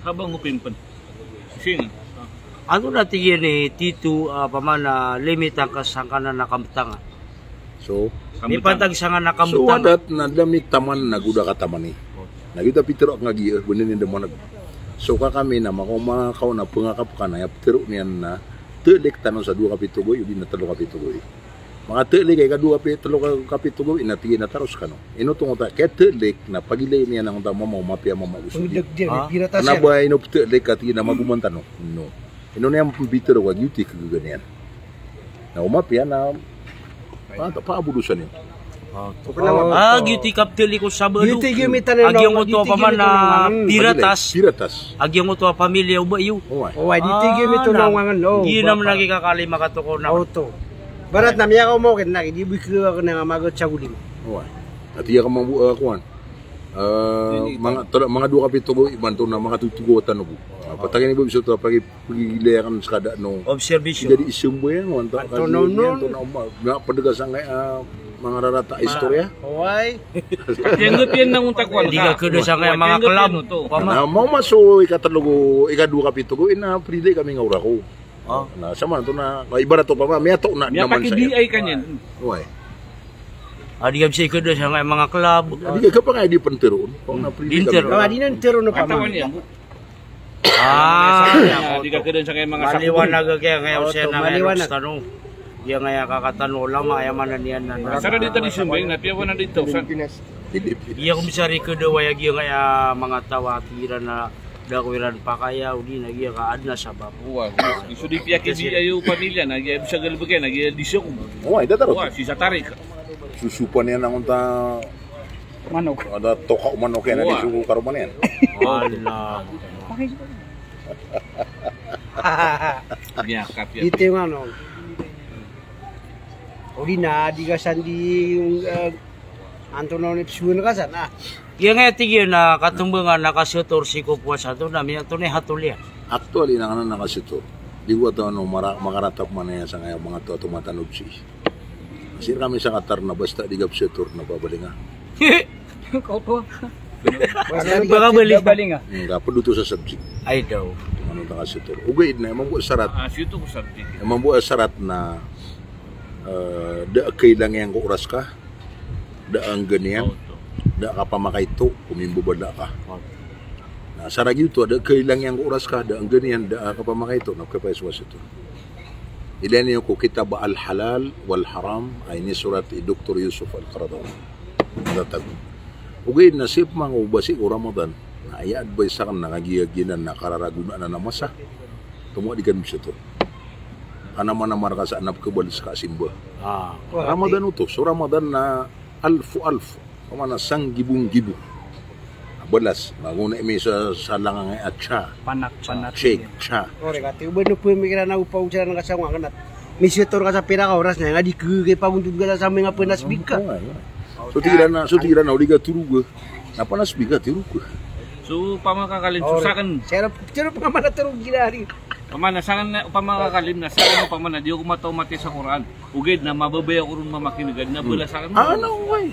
Habang opimpen. Sing. Ano na tig iyan i tito, ah, pamana limit angka sangkanan a kambetangan. So, mipantag sangkanan a kambetangan. So, adat na da mitaman na go da katamani. Na giyoto a pitero akn a giya, benen iyan da maneg. So, ka kami na makaoma ka on a pengakap ka na aya petero niyan na telik tano sa dowa kapito gawii, o di na telo kapito gawii. Makatelik ka ikadowa kapi-, telo ka-, kapito gawii na tig iyan a taros kano. Ino to ngota, kaya telik na pagilay niyan angkoto a mama o mapiya a mama o sodi. Kena ba ino petelik a tig iyan a magoman tano. No. Ino niyan pitero ka giyoto i kegaga niyan. Na o mapiya na pa, pa, paabolosan iyan. Ah, giyoto i kaptelik o sabado. Giyoto i giyoto i mitanan a giyangkoto a pamana piratas. Piratas. A giyangkoto a pamilya o ba iyo. Oway. Oway, giyoto i giyoto i mitanan a ngangan. Giya na mena kikakalima ka toko na. Oto. Barat na miyakaoma oken na, di bo i kegaga kena nga magat sa golim. Oway. Ati iya ka mambo, ah, kowan. Ah, manga, tala, manga dowa kapito gawii imanto na manga tutugo tano bo. Ah, patagin ibo biso to pagi, pagilay akn sa kada no. Observation. Jadi isembo iyan, wanta ka no, no, no. Na, pedegas angkaya, ah, manga rarata a istorya. Oway. Di ka kedo sangkaya manga kelab. Na, mao maso ikatelo go, ikadowa kapito gawii na prilay kami nga orako. Ah. Na, sa man to na, ibarat opama, miyato na, miyato na man saya. Oway. Adi ka bisa ikedo sangkaya manga kelab. Adi ka kapangay di pentero. Di ntero. Adi na ntero no pama. Ah, di ka kedo sangkaya manga sakubri. Maliwanag kaya ngaya o saya na ngaya o skano. Giyangkaya kakatano o lama, aya maana niyan na. Sa di tadi sembeng, na piya wana di tawsan. Iya ko bisa rikedo waya giyangkaya manga taw a kiran na da ko iran pakaya, o di na giya ka aden a sabap. Oway. Iso di piyakibi ayo pamilya, na giya bisa galebek iyan, na giya di sako. Oway, da taro. Oway, sii sa tarik. Sosopan iyan angkoto a manok. Ada toka o manok iyan, oway, na di soko karoma niyan. Allah. Ito yung ano. O di na, di ka san di, eh, antonaa on i pesowan ka san, ah. Giyangkaya tig iyan a katombangan a kasotor sii ko powasa to na miyato na i hatol iyan. Actually, na kanan a kasotor. Di ko ato ano, mara-, makaratap man aya sangkaya manga taw a tomatanod sii. Sii rkami sa Qatar na basta di ka pesotor na babalinga. Kaw to. Baka bali. Bali nga. Nga, pd oto sa subject. Ay daw. Ano ta nga sotor. Ogaid na, aya mambo a sarat. Ah, sii oto ko subject. Aya mambo a sarat na, eh, da a kailang iyan ko oras ka, da a ngga niyan, da a kapamakaito ko mimbabala ka. Na sa lagid oto, da a kailang iyan ko oras ka, da a ngga niyan, da a kapamakaito, na kapaisowas oto. Ilaya niyo ko kitab Al-Halal wal Haram, a inisorat i Doktor Yusuf Al-Qaradawi. Matatag. Ogaid na sii pman ko ba sii ko Ramadan, na aya advice akn na kagiya giyanan na kararagonan a masa. Tomo a di ka misiyoto. Ka namanamar ka sa na pkhabal ska a simba. Ah. Ramadan oto, so Ramadan na alfu alfu. Pamana sanggibonggibo a balas. Na gona imi sa, sa langang a tsa. Panak, panak. Check, tsa. Ore, kati o ba no pemikiran a upa ucaran ka sa ngwa kanat. Misiyoto ka sa pira ka oras na, nga di ka, ka pagontod ka sa samay nga pnas bika. Oway, oway. So tig iran a, so tig iran a, o di ka toroga. Na pnas bika, toroga. So, opama ka Kalim, so sakn. Sero, sero pamana torog gila ari. Opama na sakn, opama ka Kalim, na sakn, opama na di ako mataw mati sa Quran. Ogaid na mababaya ako ron mamakineg, na bala sakn. Ah, no way.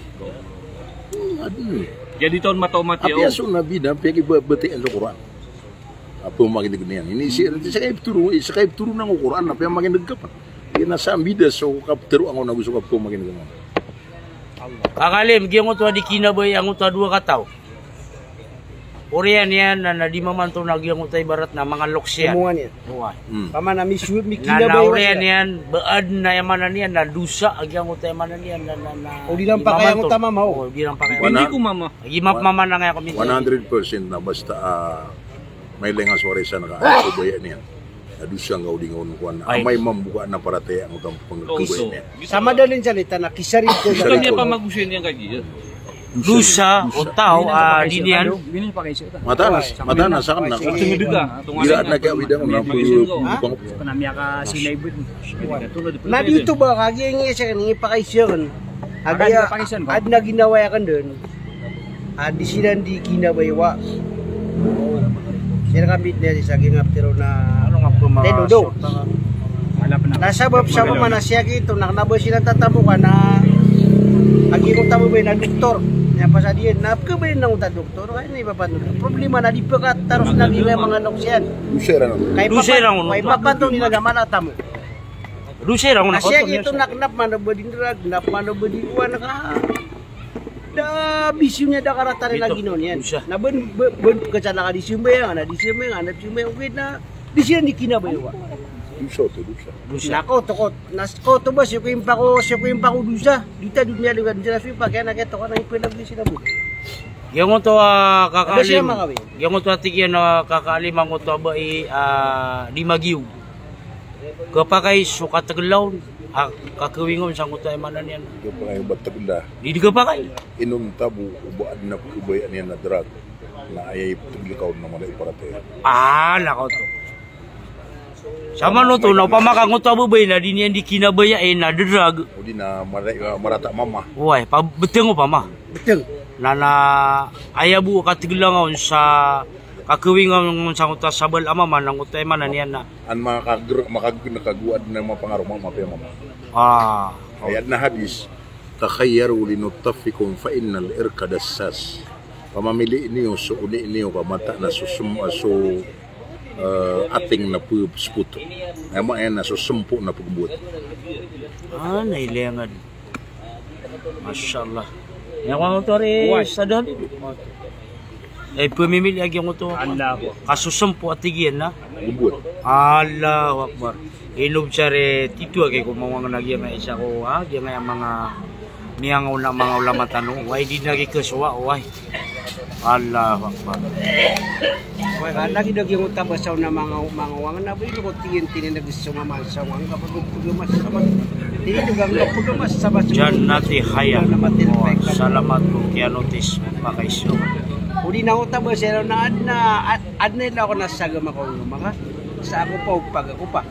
Hmm, adn. Jadi taw on mataw mati ako. Apiya so Nabi na, apiya ki ba, bati sa Quran. Apiya makineg niyan. Ini si, sa kaiptoro, sa kaiptoro na ko Quran, apiya makineg ka pn. Ina sa mbida so kaptero angko na go so kaptero makineg niyan. Ka Kalim, giyangkoto a di kinabaya angkoto a dowa kataw. Oriyan iyan na, na di mamanto na giyangkoto a ibarat na manga loks iyan. Oway. Hmm. Pamana misu, mikinabaya. Na, na oriyan iyan, ba adn a aya maana niyan na dosa, a giyangkoto a aya maana niyan na, na, na. O di na pakay angkoto a mama, o. O, di na pakay. Hindi ko mama. Agi map mama na nga ako minsan. One hundred percent na basta, ah, May lenga so arisan ka, so baya niyan. Na dosa nga o di nga on kowan. Ay. Amay mambo ka na paratiyaya angkoto a pangkabaya niyan. Sa madalin salita na kisarikon. Kisarikon. Kami apa magusin yang kaji ya? Dosa, dosa. O taw a di niyan. Matanas, matanas sakn na. Gira na kaya widang na. Kami aka sinay bud. Na dito ba kagi nga siya nga pakaisan. Agi adn a ginawa akn dn. A di siran di kinabayawa. Sira kambit na di sa gingap tiro na. Ano nga po mga tendo do. Na sabap sa pamana siyaki ito na kna ba siran tatamokan na agi ko tamo ba na doktor. Aya pasad iyan na pkhabaya na ngkoto a doktor. Kay ini ba pano problema na di pkataros na gila manga loks iyan. Dosa iran on. Kay papato nila na mala tamo. Dosa iran on. Na siyaki ito na kna pman ba di ndrag, kna pman ba di kowan ka. Da bisyo niyan da karata rin a ginawa niyan. Na ben, ben, ben, kacala ka di simbayang, na di simbayang, na di simbayang, okay na, di siya di kinabayawa. Dosa oto, dosa. Na ko, to ko, na ko, to ba, siya ko impako, siya ko impako dosa. Di ta dunya lugar, di ta suy pakiyan, na kaya to ka na ipinag di sila bud. Giyangkoto a kakaalim, giyangkoto a tig iyan a kakaalim angkoto a bai a di magiyog. Khapakay so kategelaw a kakawingon sangkoto a aya maana niyan. Khapakay o ba tegela. Di, di khapakay. Inonta bo o ba adn a pkhabayaan iyan a drug na aya iptegel ka on na mala i paratiyaya. Ah, na kaoto. Samanoto na opama ka ngoto a babay na di niyan di kinabayai na drug. O di na mara-, marata mama. Oway, pa beteng opama. Beteng. Na, na aya bo a kategela nga on sa kakawingon sangkoto a sabal a mama na ngoto a aya maana niyan na. An makager-, makager-, na kagoad na mapangaroma, mapiya mama. Ah. Aya na hadis, "Takhayyaru li nutfikum fa innal irqa dassas." Pamamili niyo so oni niyo ka mata na so sem-, so, eh, ating na pe-, sepoto. Aya maana na so sempo na pegbuat. Ah, na ilengad. Masha Allah. Aya ko ngoto ari sadali. Ay, pemimili agi ngoto. Allahu Akbar. Kaso sempo a tig iyan na. Allahu Akbar. Inob sari tito agi ko mawang na giya nga isa ko, ha, giya nga manga miyangaw na manga ulama tano. Way di na gi kesowa, way. Allahu Akbar. Way, ka lagi da giya ngoto a basaw na manga, manga wang na ba ino ko tig iyan tini na giya so mama sa wang ka pag-, pag-, mas, mas, tini na gang ka pag-, mas, mas, jannati haya. Na matil. Oh, salamat ko kiyanotis pakaiso. O di na ngoto a basaw na adn a, ad-, adn a ila ko na sagama ko maka. Sa ako pa, upag ako pa.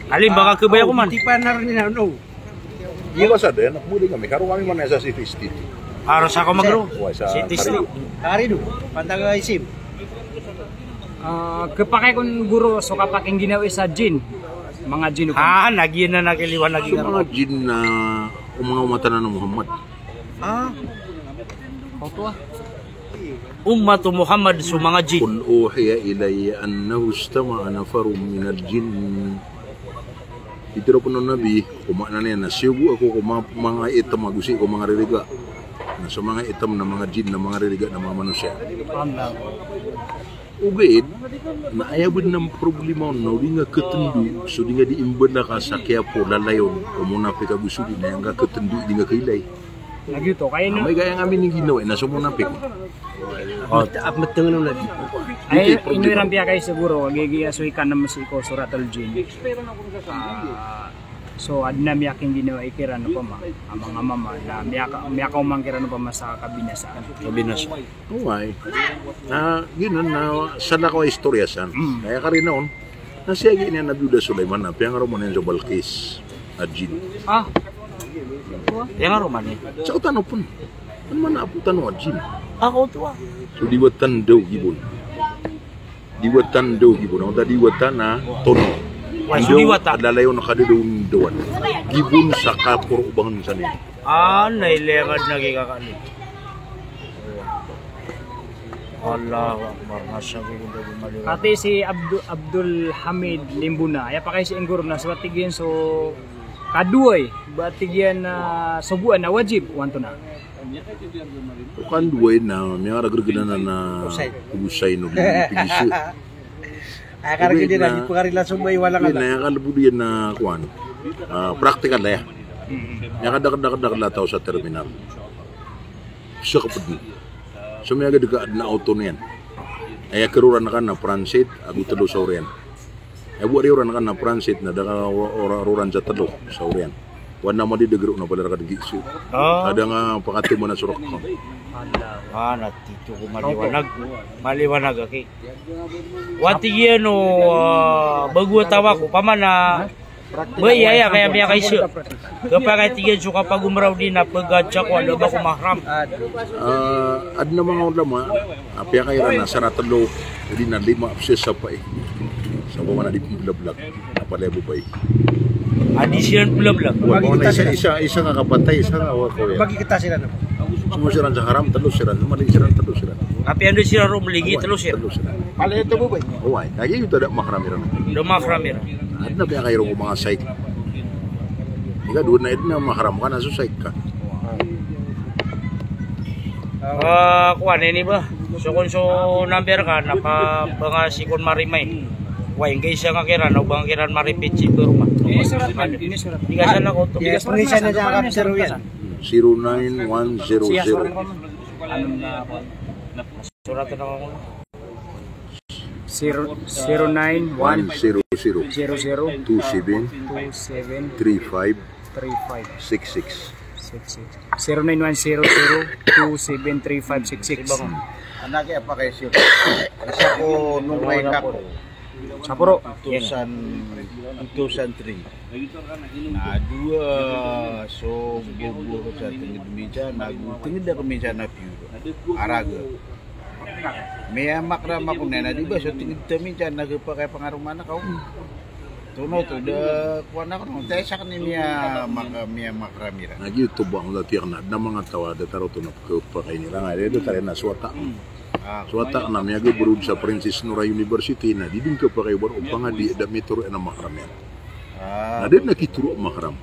Alim, baka kabaya ko man. Tipanar ni na, no. Iyo ba sa den, muli kami, karo kami man sa C T State. Aro sa ko magro. Wa sa C T State. Karido. Karido, pantaga isim. Ah, khapakay kon guro so kapakay ginawa sa jin. Manga jin. Ah, na giya na nakiliwan lagi. So manga jin na o manga umatan o Muhammad. Ah. Oto, ah. Ummat o Muhammad so manga jin. Qul uhiya ilayya annahu istama'a nafarun minal jinn. Pitharo pn o Nabi, ko maana niyan na siyogo ako ko ma-, manga itam ago sii ko manga ririga. Na so manga itam na manga jin na manga ririga na manga manosiya. Ogaid na aya bo dn a problema on na o di nga khatndo, so di nga di imbala ka sa kiyapo lalayon o monapik ago so di na aya nga khatndo di nga khailay. Lagid oto, kaya ino. Amay ka aya nga miniginaw, eh, na so munapik. O, ap matengno na di. Ay, ino iran piyakaisiguro, giya so ikanem sii ko Suratul Jin. Ah, so, aden a miyakingginawa ikiran opama, a manga mama, na miyaka-, miyakaoma kiran opama sa kabinasaan. Kabinasaan. Oway. Na, giyanan na salakaw a istorya san. Mm. Kaya karina on, na siyagi niyan Nabi Sulaiman na piyangaroma niyan so Balqis a jin. Ah. Piyangaroma niyan. Saka tano pen. Ano man apo tano a jin? Ako to, ah. So diwatan daw gibon. Diwatan daw gibon. Ano ta diwatan a tono. Why, so diwatan? Adalay on kadadaw dawan. Gibon sa kaporo bangen sa niyan. Ah, na ilengad na gigakali. Allahu Akbar, masya Allah, maliwanag. Kati si Abdu-, Abdul Hamid Limbuna, aya pakay si Inggor na so tig iyan so kadowa i, ba tig iyan na sogoan na wajib, o antonaa? O kadowa i na, miyakaragrag na na, na, Usay. Usay no, pigisa. Aya karagid iyan na, di pkarila so ba i walang Allah. Aya kalbo diyan na, kuwan. Ah, practical aya. Miyakadakdakdakl a taw sa terminal. Sa kaped. So miyagad ka aden a auto niyan. Aya keroran ka na Francis, ago telo sa oriyan. Aya bo riyoran ka na Francis na da ka ora-, ora-, roran sa telo sa oriyan. Wan na madi degero na pala raka degi so. Ah. Ada nga pakatimo na so raka. Ah, na tito ko maliwanag. Maliwanag, okay. Wati giyan o, ah, bago a tawa ko, pamana, ba, iya, iya, kaya miyakaiso. Kapakay tig iyan so kapagomraw di na pagad sa ko, ada ba ko mahram? Ah, aden a manga ulama, ah, piyakairan na sarat telo, di na lima, siyasapa i. Sa pamana di pembelablag. Apalaya babay. Adi siran pembelablag. Wa, isa, isa, isa nga kapatay, isa nga wa ko ya. Bagi kita siran. Semua siran sa haram, telo siran. Mali siran, telo siran. Apiya anda siran ro meligi, telo siran. Telo siran. Palaya to babay. Oway, lagi ito da mahram iran. Da mahram iran. Aden a piyakairo ko manga saik. Ikadowa na aden a mahram ka na so saik ka. Ah, kuwan ini ba? So kon so number ka, na pa, ba nga si kon marimay. Way, ngka isa nga kiran, o ba nga kiran maripit si beroma. Ini surat, ini surat. Di ka sana ko to. Yes, ini sana sa kapsir yan. Zero nine one zero zero. Surat na ko. Zero, zero nine one zero zero. Zero zero. Two seven. Two seven. Three five. Three five. Six six. Six six. Zero nine one zero zero two seven three five six six. Anak iya pakay sir. Isa ko nung may kako. Saporo. Two thousand, two thousand three. Na dowa so bobo sa tenged minsan, na go tenged a minsan na piyo. Araga. Miyamahram ako niyan, na di ba so tenged ta minsan na gepakay pangaroma na kaw. Tono to, da kuwan ako no, ta isa ka ni miya maka-, miyamahram iran. Na giyoto ba, ang dati ako na, na manga taw a datar oto na pagkapakain iran, nga, da datar iran na swata. Ah, swata na miyagabrod sa Princess Nora University, na di den kapakay o ba, o pangadi, da mitoro iran a mahram iyan. Ah. Na di na kitoro a mahram.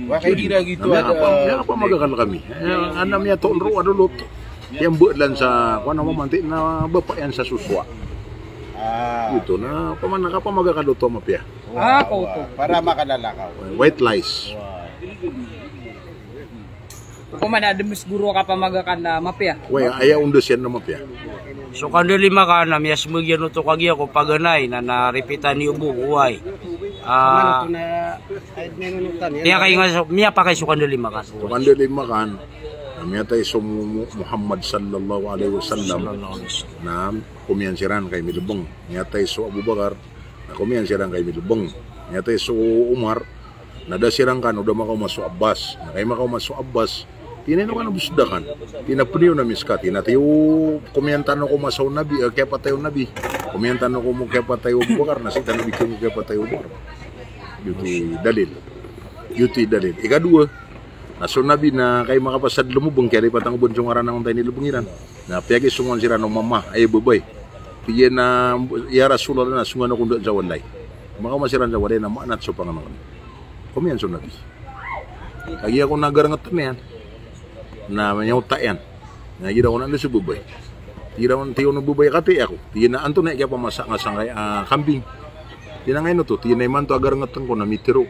Wa kay gira gito na ada. Miyakapamagakal kami. Eh, ana miyatoon ro, ado lot. Iyan ba lan sa, kuwan a mamanti na bapa iyan sa soswa. Ah. Giyoto na, pamana kapamagakal oto a mapiya. Ah, wa, koto. Para makalalakaw. White lies. Wa. Opama na aden siguro a kapamagakan a mapiya. Way, aya ondes iyan na mapiya. So kandali makan na miyasmbag iyan oto kagiya ko paganay na naripitan iyo bo, way. Ah, iya kay nga so, miyapakay so kandali makan. So kandali makan, na miyatay so Mu-, Mu-, Muhammad sallallahu alaihi wasallam. Sallallahu alaihi wasallam. Na komiyan siran kay milebeng. Miyatay so Abu Bakar, na komiyan siran kay milebeng. Miyatay so Umar, na da siran kan o da makaoma so Abbas. Na kay makaoma so Abbas, tig iyan a ino kano bo sedakan. Tig iyan a peniyo na miskat. Tig iyan a tiyo, komiyan tano ko masa o Nabi, eh, kiyapatay o Nabi. Komiyan tano ko mo kiyapatay o Abu Bakar, na sii tano di ko mo kiyapatay o Umar. Giyoto i dalil. Giyoto i dalil. Ikadowa, na so Nabi na kay makapasad lemebeng, kiyalipatan ko bo so ngaran a onta inilebeng iran. Na piyakisongan siran o mama, aya babay. Tig iyan a, "Ya Rasulullah, na songan ako ndo sa walay." Makaoma siran sa walay na maanat so pangenengen. Komiyan so Nabi. Kagiya ko na garengeten iyan. Na miyawta iyan. Na igira ko na ndo so babay. Igira ko na tiyo o babay, kati ako. Tig iyan a antonaa i kiyapamasa nga sangkay, ah, kambing. Tig iyan a ngaino oto, tig iyan a imanto a garengeten ko na mitero.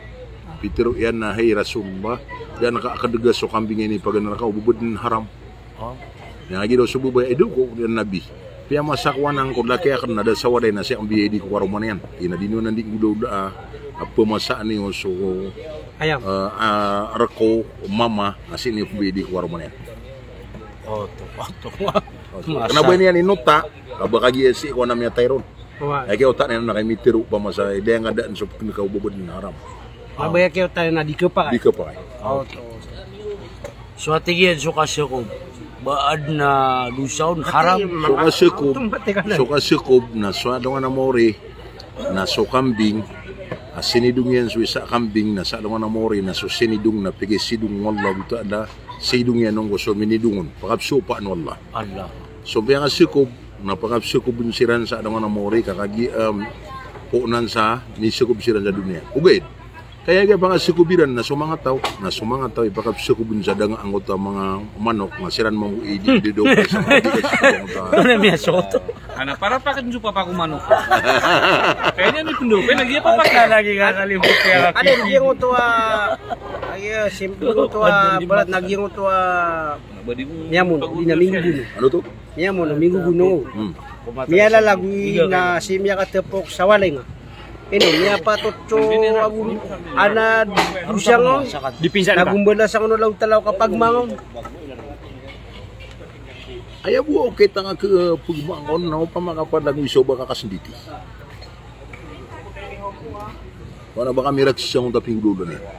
Pitero iyan a hay Rasulullah, da ngka a kadaga so kambing a inipaganay rka o babad na haram. Aya giya so babay a ido ko den Nabi. Piyamasa ko anan ko laki akn na da sa walay na sii ko mbiyai di ko karoma niyan. Ina di niyo nandi nggoda a pamasa niyo so, a, reko mama na sii niyo mbiyai di ko karoma niyan. Kna ba niyan inota a ba kagiya sii ko anan miyatay ron. Aya kiyota niyan na kay mitero pamasa i da ngka daan so pkn ka o babad na haram. Kna ba aya kiyota niyan na di kapakay. Di kapakay. So a tig iyan so kasakob, ba adn a dosa on haram. So kasakob, so kasakob na so adn a maori na so kambing a sinidong iyan so isa a kambing na sa adn a maori na so sinidong na pikisidong o Allahu Ta'ala, sidong iyan on ko so minidong on, pakapsopaan o Allah. So piyakasakob na pakapsakobn siran sa adn a maori ka kagiya, em, poonan sa misakob siran sa doniya. Ogaid kaya giya pakasakob iran na so manga taw, na so manga taw i pakapsakobn sa da nga angkoto a manga manok na siran mambo i di, di do sa manga di ka sa manga taw. Ano miyasoto? Ana, para pakn so papa ko manok. Kaya niyan i pndo, kaya lagi papa. Lagi nga kalimot kaya. Ano, lagi ngoto a, lagi, simple ngoto a, balat lagi ngoto a, miyamono, di na mingguguno. Ano to? Miyamono, mingguguno. Miyalalagoy na sii miyakatepok sa walay nga. Ino, miyapatot so ago ana dosa nga on. Na gombalasan o Allahu Ta'ala o kapagmanga on. Aya bo a okit a nga kapagmanga on na opama ka palagoy so ba ka kasnditi. Wana ba ka miraksa on ta pinggolawla niyan.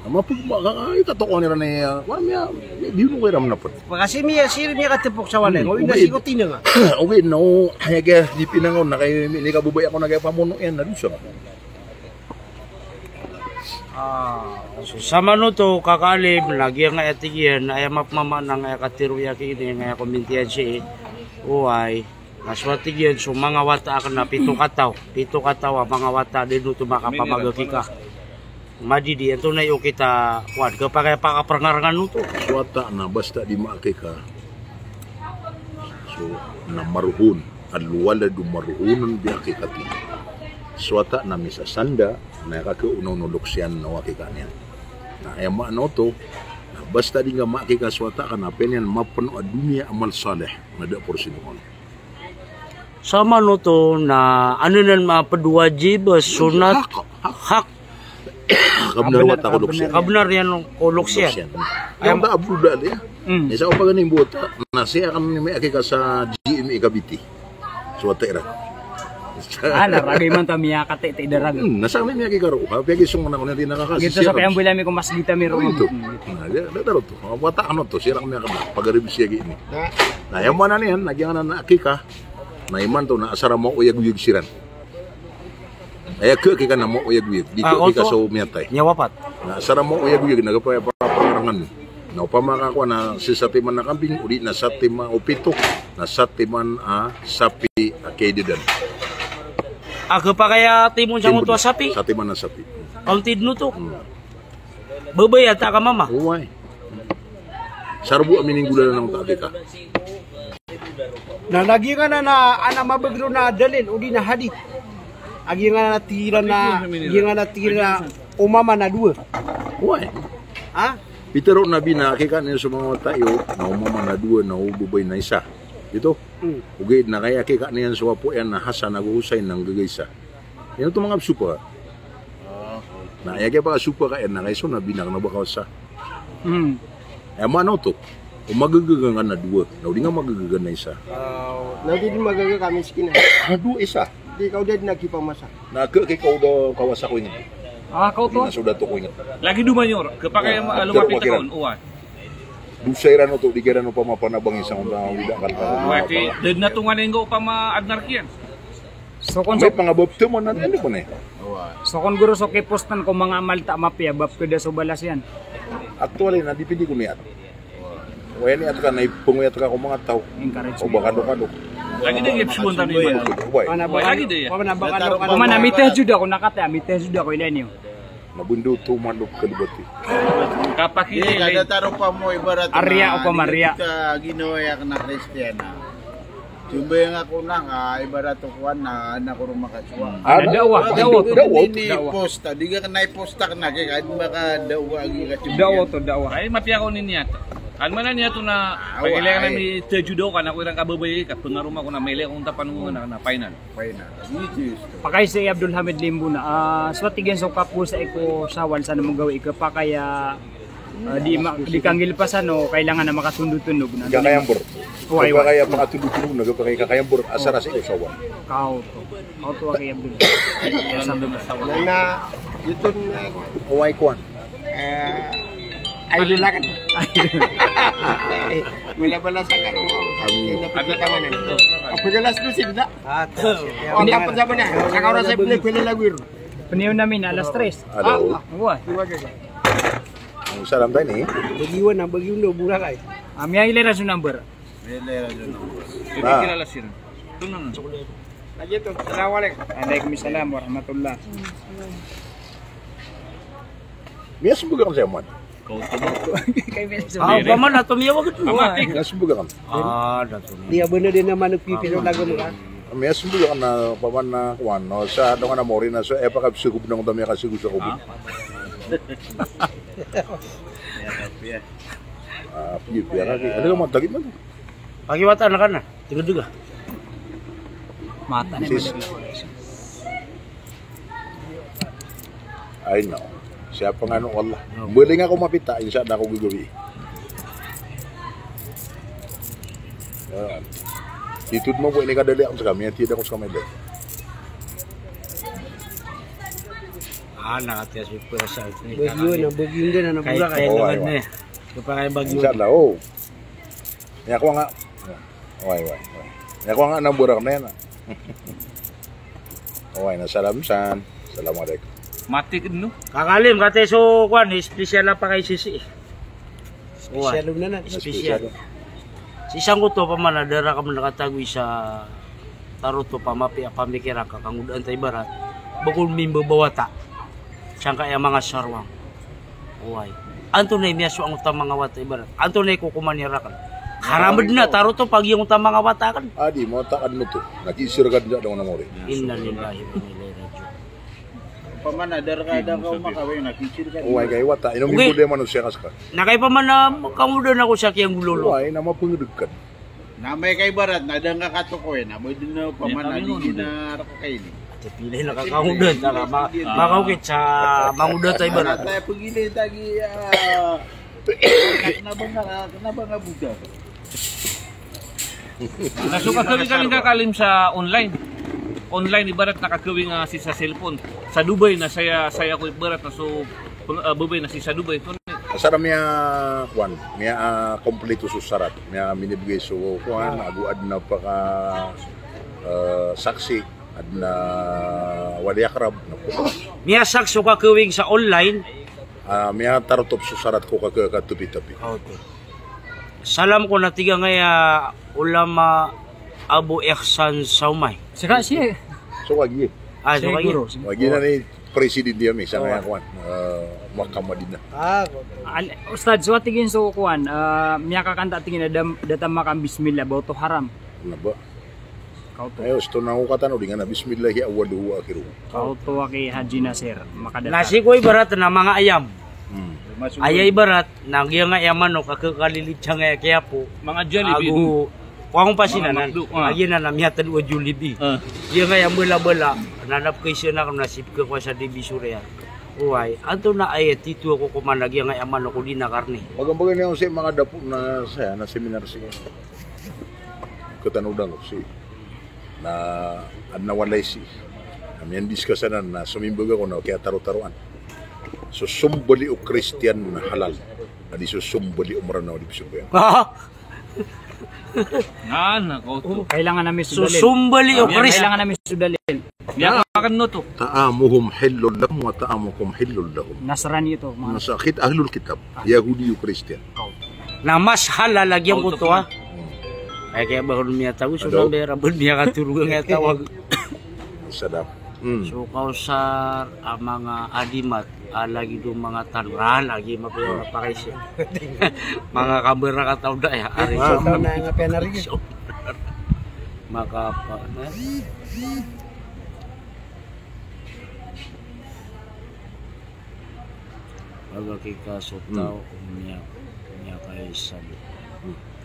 Ama pagmaka, ay, katokawan iran i, ah, wala miya, miya, di yun ko iran na pud. Makasi miya, sii miya katepok sa walay nga, o ina sii ko tinanga. Okay, no, aya kaya di pinangaw na kay, ni kababaya ko na kay pamono iyan na dosa. Ah, so, samanoto, kakaalim, lagi nga aya tig iyan, aya mapmama na nga aya katero iyan ki ini, nga aya komintiyan sii, oway. Na so a tig iyan so manga wata akn na pito kataw, pito kataw a manga wata di oto makapamagakika. Madidi antonaa i okit a kowan, kapakay a pakaprngarngan oto. So wata na basta di maakika. So na marhun, al-waladu marhunun bi aqiqatihi. So wata na misasanda na aya kakaonaw o loks iyan na o akika niyan. Na aya maana oto, na basta di nga maakika so wata ka na pn iyan mapno a doniya amal salih, na da porsin on. Samanoto na ano nan mapd wajib, sunnat, hak. Kabnar wata ko loks iyan. Kabnar iyan ko loks iyan. Loks iyan. Aya ba Abdullah iyan. Hmm. Isa ko pagani mbota, na sii akn miyaakika sa G M A Cavite. So wata iran. Ah, na raga imanto a miyakatiti da raga. Hmm, na sangni miyakika ro. Ha, piyakisong na ko na di nakakasi. Giyoto sa kiyamboy ami ko masgit ami ro. Oh, ito. Hmm. Na, da, da, da, ro to. Wata akn oto, sii ran miyakadna. Pagarib sii a gii ini. Na, aya maana niyan, na giyangkanan a akika. Na imanto na asar a maoyagoyag siran. Aya khaakika na maoyagoyag, di khaakika so miyatay. Niyawapat. Na asar a maoyagoyag na kapakay a pakaprngarngan. Na opama ka kowan na sii satiman a kambing, odi na satiman o pito, na satiman a sapi a kiyaidadn. A kapakay a timon sangkoto a sapi? Satiman a sapi. Counted oto. Hmm. Babay a ta ka mama. Oway. Sarbo a mininggolalan angkoto a akika. Na lagid anan a, anan a mabagr on a dalil odi na hadith. Lagid anan a tig iran a, lagid anan a tig iran a o mama na dowa. Oway. Ha? Pitero o Nabi na akika niyan so manga wata iyo na o mama na dowa na o babay na isa. Ito. Hmm. Ogaid na kay akika niyan so apo iyan na Hasan ago Husain na nggaga isa. Ino oto manga psopa. Na aya kiyapakasopa ka iyan na kay so Nabi na kna ba ka wasa. Hmm. Aya maana oto, o magagaga ngka na dowa, na o di ngka magagaga na isa. Ah, na o di magagaga ka miskin a. Na dowa isa. Di ka o da di na kipamasa. Na khaakika o da kawasa ko ingd. Ah, ka oto. Di na so dato ko ingd. Lagid oman iyo, kapakay a lomapit ka on, oway. Dosa iran oto, di ka iran opama panabang isa on na wida kan. Oway, ti, da dn a tonganay ngka opama adnar kiyan. So kon so, pangababtman na, ano po na eh? So kon guro so kipos tan ko manga amal ta mapiya, bab ko da so balas iyan. Actually, na dipindi ko niyat. Waya niyat ka, na ipangoyat ka ko manga taw. Encourage. O ba kadokadok. Lagid a ipsoon tano iyan. Oway. Lagid a iyan. Pamana ba kadokadok. Pamana mitahajjud ako, na kataya mitahajjud ako, ilay niyo. Na bendo oto manok kalibati. Kapakita ilay. Kada taro pa mo ibarat. Ariya o pamariya. Ka ginawa iyan na Kristiyana. Ibarat ako na, ah, ibarat ako na, na ko roma ka suwa. Ah, da'wah, da'wah to. Da'wah. Ini posta, di ka kena iposta kena, kaya ka di maka da'wah lagi ka. Da'wah to, da'wah. Ay, mapiya ko ini niyat. Ano man niyat na, ah, pagilay na mi tejudo ka na ko irang kababay ka, pengaroma ko na mailay ko unta panungan na, na final. Final. Pakay si Abdul Hamid Limbo na, ah, so tig iyan so kaposa ko Shawwal sa na magawi ka pakay, ah, Ah, di ma-, di kanggil pasan o kailangan na makatondotondog na. Di ka kaya mbor. Oway, oway. Di ka kaya makatondotondog na, di ka kaya mbor, asar a sii ko Shawwal. Kaoto. Kaoto a kaya mbor. Na, na, ito na. Oway, kowan. Eh, ay, lalakan. Wala pala sa karo. Amin. Hindi na pagkatawanan. Ang pagkalas ko sila. Ah, o, tapos naman na. Sa karo sa pili, pili lang, wir. Peniyo namin, alas tres. Hello. Ah, oway. Ang salam tayo ni? Baguio na, Baguio na, Boracay. Ah, miyailay ran so number. Miyailay ran so number. Ah. Ibigay kilala sila. Ito na nga. Lagi ito. Assalamualaikum. Waalaikumsalam warahmatullah. Miyasmbag akn saya, man. Kay miyasmbag. Ah, paman, ato miyawag ito. Miyasmbag akn. Ah, dato. Di, abana din naman nagpipiro lagi mo ka. Miyasmbag akn na, paman, na, kuwan, no, sa, ano nga na, mori na, so, eh, pakabsagub na ko, dami ka sigub sa kubog. Ah, piya, piya, piya, piya. Ano ka, matagit man? Pakiwata na ka na. Tingedeg a. Mata na. Sis. Ay, no. Siyapa nga no, wallah. No. Mbaling ako mapita, insya Allah ako gagawii. Ah. Itod mo bo ini kadali ako sa kami, tiyada ako sa kami dali. Ah, nakatiyas ko sa ito. Bagyo na, bagyo na, na Boracay. Oway, oway. Ito pa kay bagyo. Insya Allah, o. Aya ko nga. Oway, oway, oway. Aya ko nga na Boracay na yan, ah. Oway, na salam san. Assalamualaikum. Mati ka, no? Kakalim, kati so, kuwan, special a pakay sisii. Special na na. Special. Sii sangkoto, paman, a da rakn makatagoi sa tarotop a mapiya a pamikiran ka, kangodaan ta ibarat. Ba kon mimbabawata. Sangkaya manga sarwang. Oway. Antonaa i miyasowa angkoto a manga wata ibarat? Antonaa i kokoman iyan rakn? Haram dn a tarotop a giyangkoto a manga wata akn. Adi, mawata akn oto. Na kiisir ka dn sa da ko na mori. Inna lillahi wa inna ilaihi raji'un. Paman, a da rka, da ka omakaway na kiisir ka dn. Oway, kay wata. Ino mimbo di manosiya ka ska. Na kay paman na kangodaan ako sa kiyanggololo. Oway, na mapengedeg ka dn. Na amay ka ibarat na da ngka katokoy, na ba dn na paman na di na rka kaini. Ati pilay na kakangodan, ta ka ma-, makaokit sa mangodan ta ibarat. Tayo pagilay ta gi, ah, kena ba nga, kena ba nga buda. Na so kakawing ka, Kalim, sa online. Online ibarat na kakawing, ah, sii sa cellphone. Sa Dubai na saya, saya ko ibarat na so, ah, babay na sii sa Dubai. Asar a miya, kuwan, miya, ah, kompleto so sarat. Miya minibgay so, kuwan, ago adn a paka, ah, saksi, adn a wali akrab, na kuwan. Miya saksi o kakawing sa online. Ah, miya tarotop so sarat ko kaka-, katopi-topi. Okay. Salam ko na tig angkaya Ulama Abu Ihsan Saumay. Saka siya. So, wagi. Ah, so wagi. Siguro. Wagi na ni Presidente ami, sangkaya kuwan, eh, Makkah Madinah. Ah, Al-, Ustad, so tig iyan so kuwan, eh, miyakakanta tig iyan a da-, da ta makambismillah, ba oto haram? Ano ba? Kaoto. Ayo, so tano ko katano, di nga na bismillahi awwaluhu wa akhiruhu. Kaoto a ki Haji Nasir, makadata. Na sii ko ibarat na manga ayam. Hmm. Aya ibarat, na giyangkaya manok a kakalilid sangkaya kiyapo. Manga Jollibee. Ago, kuwan ko pasinan. Manga McDo, ah. Agiya na miyatado a Jollibee. Ah. Giyangkaya mbala-bala, na napkaisan ako na sii pkhakowa sa Divisoria. Oway, antonaa i aya tito a kokoman a giyangkaya manok o di na karne. Bagan-bagan iyan sii manga dapo na saya, na seminar sii. Katanodan ko sii. Na adn a walay sii. Na miyandiskas anan na somimbag ako na kiyatarotaroan. So sombali o Kristiyan na halal. Na di so sombali o Mranaw a di pzambayang. Ah! Na, na, kaoto. Kailangan ami so dalil. So sombali o Kristiyan. Kailangan ami so dalil. Miyakowa akn oto. Ta'amuhum hillun lakum wa ta'amukum hillun lahum. Nasrani ito, mga Nasa-, kit-, ahlul kitab. Ah. Yahudi o Kristiyan. Kaoto. Na mas halal a giyangkoto, ah. Hmm. Ay, kaya ba ako miyatawag, so number, ba miyakatorogan kaya tawag. Sadap. Hmm. So, kausar a manga adimat, a lagid o manga tanran, lagid mapiya, ah, mapakaisi. Manga kamera kataw da, ya, ari. Ah. So, na nga penari. So, Makapa, eh? Baga kika so taw, miya, miya kay sabi.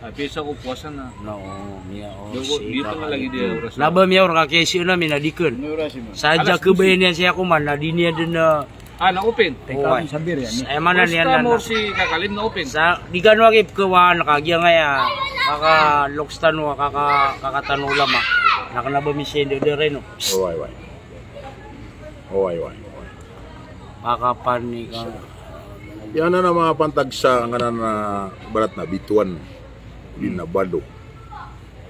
Apiya sa ko puwasa na. Na, o, miya, o, si kaka lagi diya oras. Na ba miya orang kaki si na minadiken. Sadja kebayan iyan siya ko man, na di niya den na Ah, na open. Aya maana niyan na. Sa di kano agi pekewaan ka giyangkaya kaka loks tano, kaka, kaka tano ulama. Na kena ba misende de reno. Oway, oway. Oway, oway. Pakapan ni ka. Iyan na manga pantag sa nganan na ibarat na bituan. Di na balo.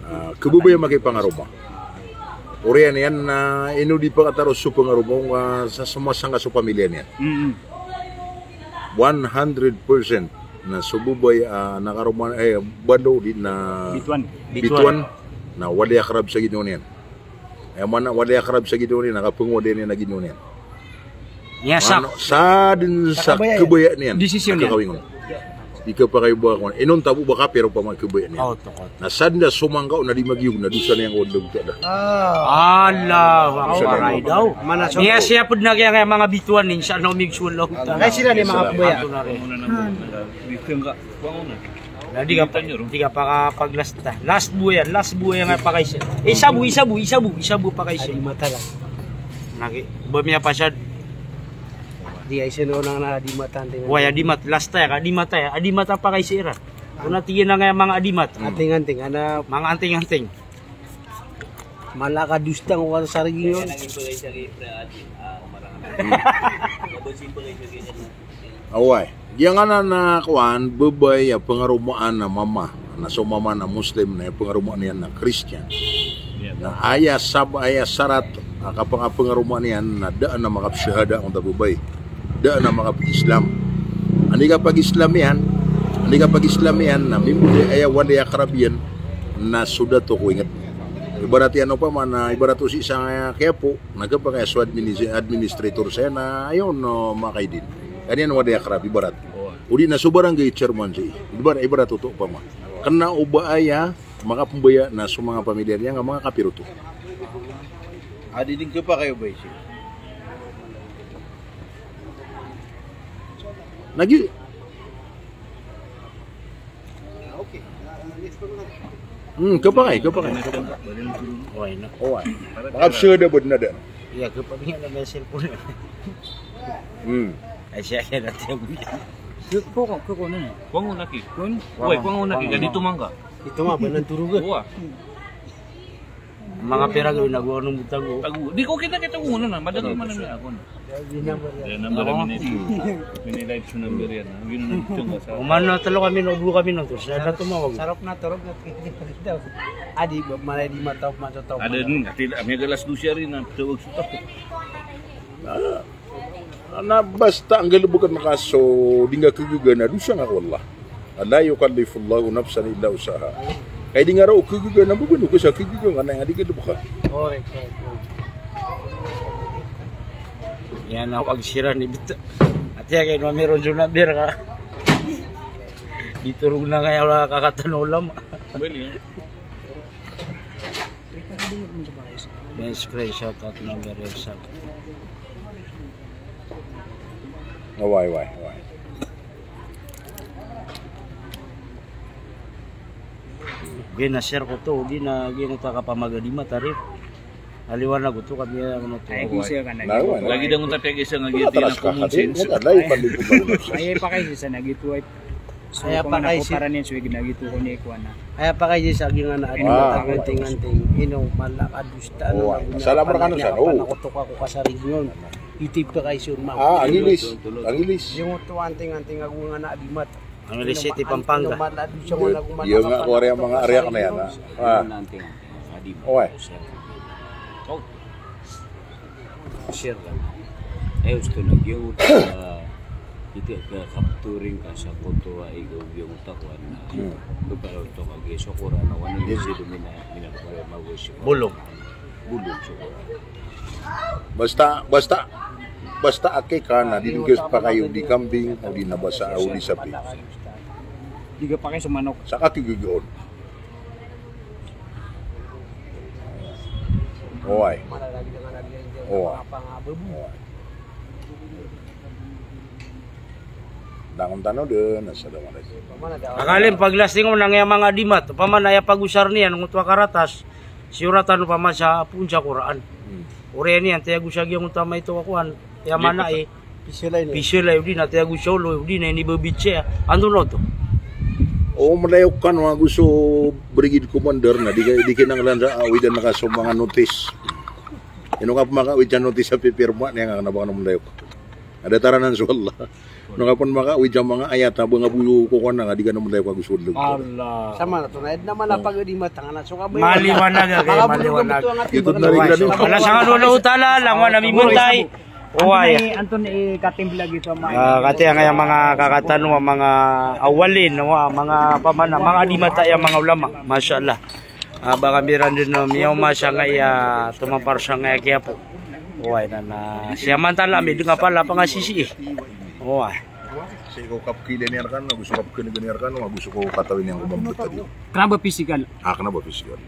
Ah, kebebaya makipangaroma. Oriyan iyan na ino di pakataro so pangaroma, ah, sa semua sangka so pamilya niyan. Mm. One hundred percent na so bebay, ah, na karoma, eh, balo di na bituan. Bituan. Bituan. Na wala i akrab sa ginawa niyan. Aya maana wala i akrab sa ginawa niyan, na kapengowada niyan a ginawa niyan. Miyasa. Sa den sa kebaya niyan. Desisyon niyan. Kakawingon. Di kapakay ba kon. Inonta bo ba kapir opama kebaya niyan. Na sa den da somangka o na di magiyog na dosa niyan ko wala bo tada. Allahu Akbar, ay daw. Miyasa ped na kiyangkaya manga bituan, insha Allah, migsuwal Allah. Kay sila ni manga kebaya. Na di ka, di ka pakapag-last ta. Last bo iyan, last bo iyan a pakaiza. Isa bo, isa bo, isa bo, isa bo pakaiza. Adi mata la. Naki, ba miyapasad. Di ay sino nang na adi mata anting. Waya adi mat, last ta ya, adi mata ya, adi mata pakaiza iran. Kuna tig iyan a manga adi mat. Anting-anting, ana. Manga anting-anting. Mala ka dosa ngka ko kasarigi ngka on. Oway. Giyanan a kowan, bebay a pengaromaan a mama. Na so mama na Muslim, na aya pengaromaan iyan na Christian. Na aya sab-, aya sarat a kapanga-, pengaromaan iyan na da a makapshahada angkoto a bebay. Da a makap-Islam. Anda i kapag-Islam iyan, anda i kapag-Islam iyan, na mimbo di aya wala i akrab iyan, na so dato ko inget. Ibarat iyan opama na, ibarat o sii sangkaya kiyapo, na kepakay so admini-, administrator saya na, ayon, o, makaidin. Kaniyan wala i akrab, ibarat. O di na so barangay chairman sii. Ibarat, ibarat oto opama. Kena o ba aya, makapembaya na so manga pamilya niyan a manga kapir oto. Adi den kepakay o ba isi. Lagi. Hmm, kepakay, kepakay. Oway na. Oway. Makapshahada bo den a da. Iya, kepakay na may cellphone. Hmm. Ay, siya, siya dati ang. Koko, koko na. Kuwango na ki. Kun? Oway, kuwango na ki. Dito mangga. Ito nga, ba nang turugan? Oway. Manga pira gawin ago, anong butago? Tago. Di ko kita, kita ko muna na. Madali man ang ako na. Di number na minili. Minilive so number iyan, ha? Yun ang tunga sa. Umano telo kami, no, duwa kami, no, to. Sa da tumawag. Sarap na, turog na. Adi, ba, malay di mataw, matataw. Ada nun, ati, kami aga alas dose ari na, tawag sa tao. Na basta anggalebeken ka so di nga kegaga na dosa nga ko Allah. La yukallifullahu nafsan illa wus'aha. Kay di nga roo kegaga na beban o ka sa kegaga nga na nga di galebeka. Correct, correct, correct. Iyan a pagsiran ni bit. Ati a kay no meron juna bir ka. Di turog na kaya wala kakatan ulama. Bali. May screenshot at number yourself. Oway, oway, oway. Gina-share ko to, gina, gina ta kapamagadi matari. Aliwanag oto kami, ano to. Ay, kung siya ka na. Lagi da ngon ta piyag-isa nga gina, common sense. Ay, pakay siya na gito ay So, aya pakay si, para niyan so ignagito ko ni kuwan na. Aya pakay si sa giyangkanan a anting-anting, ino, mala ka dosa, ano, na, salam reka no sa, o. Panakotok ako kasarigi on. Iti pakay si on, ma. Ah, Angeles. Angeles. Giyangkoto anting-anting ago nga na Adimat. Angeles City, Pampanga. Ino, mala dosa ko na gumana. Iya nga ko ari a manga ari ako na iyan, ha. Ah. Oway. Share lang. Ay, gusto na giyoto, ah, iti ka capturing ka sa koto a ikaw giyoto a kuwan na. Hmm. Kepala oto ka giyoto so Quran na wani. Yes. Sido mina, mina ko pala mago si Bolong. Bolong so Quran. Basta, basta, basta akikah na di ngka pakay o di kambing, o di na basa, o di sapi. Di ka pakay so manok. Sa kakigigion. Oway. Oway. Oway. Dangon tano den, assalamu alaikum. Akal iyan, paglasting o manga dimat, opama na aya pagosar niyan, ngoto a karatas, siyoratan opama sa poon sa Qur'an. Hmm. Oriyan iyan, tiyago sa giyangkoto a maito a kowan, aya maana i, pisilay, pisilay, odi na tiyago sa olo, odi na inibabitsa, antonaa oto? O, mlayok kano ago so brigade commander na, di ka, di kinanglan sa awidan ka so manga notis. Ino ka pn makaawid sa notis a pipirma niyan, nga kna ba kano mlayok. Ada taranan so Allah. Ino ka pn makaawid sa manga ayat a ba nga bo kokowan nga di kano mlayok ago so Allah. Allah. Sama na to, na ed na mala pagadi matang na so kabay. Maliwanag, okay, maliwanag. Ito na rin. Ala sa kano Allah Ta'ala, langowan a mimantay. Oway. Antonaa i, antonaa i katimblag ito, ma-, ah, kati angkaya manga kaka tano a manga awalin, wa, manga pamana, manga dimat aya manga ulama. Masha Allah. Ah, ba kami ran den, no, miyaoma sangkaya tomapar sangkaya Quiapo. Oway, na, na, siyamantala ami den a pala pangasisii. Oway. Sii ko kapkilay niyan rkano, ago so kapkilay niyan rkano, ago so katawi niyan ko mambo tadi. Kna ba pisikal? Ah, kna ba pisikal.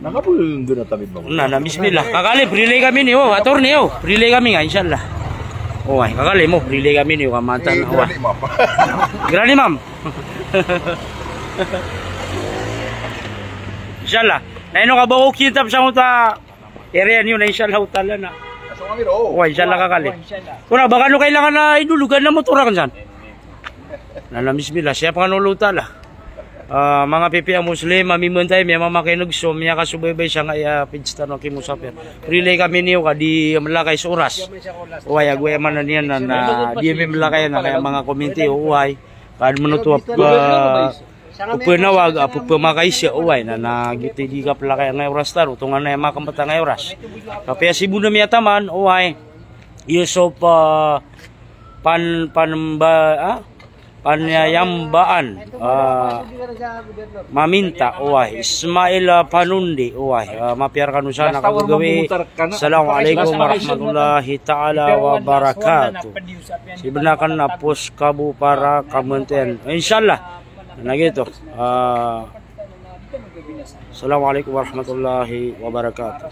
Na, na, bismillah. Kakali, prilay kami niyo, attorney, o. Prilay kami nga, inshallah. Oway, kakali mo, prilay kami niyo, kamantan, oway. Grani, ma'am. Inshallah. Na ino ka ba ko kintab sa ngoto a area niyo na, inshallah ta'ala na. Oway, inshallah, kakali. Kna ba kano kailangan a idologan a motor akn san? Na, na, bismillah, siyap kano Allah Ta'ala. Ah, manga pipiya a Muslim a mimantay, miyamamakineg so miyakasubaybay sangkaya page tano a Ki Musafir. Prilay kami niyo ka di melakay so oras. Oway, ago aya maana niyan na, na di ami melakay angkaya manga komenti, oway. Ka di manoto a, ah, pephanawag, ah, pephamakaisa, oway, na, na giyoto i di kapelakay angkaya oras tano, tonganay a makempet angkaya oras. Kapiya si bo na miyataman, oway. Yusuf, ah, Pan-, Panmba-, ah? Panyayambaan, ah, Maminta, oway. Ismail, ah, Panundi, oway. Ah, mapiya rkano san a kagagawii. Assalamu alaikum warahmatullahi ta'ala wabarakatuh. Sii bo na kna pos kabo para kamantayan. Inshallah. Na giyoto. Ah, assalamu alaikum warahmatullahi wabarakatuh.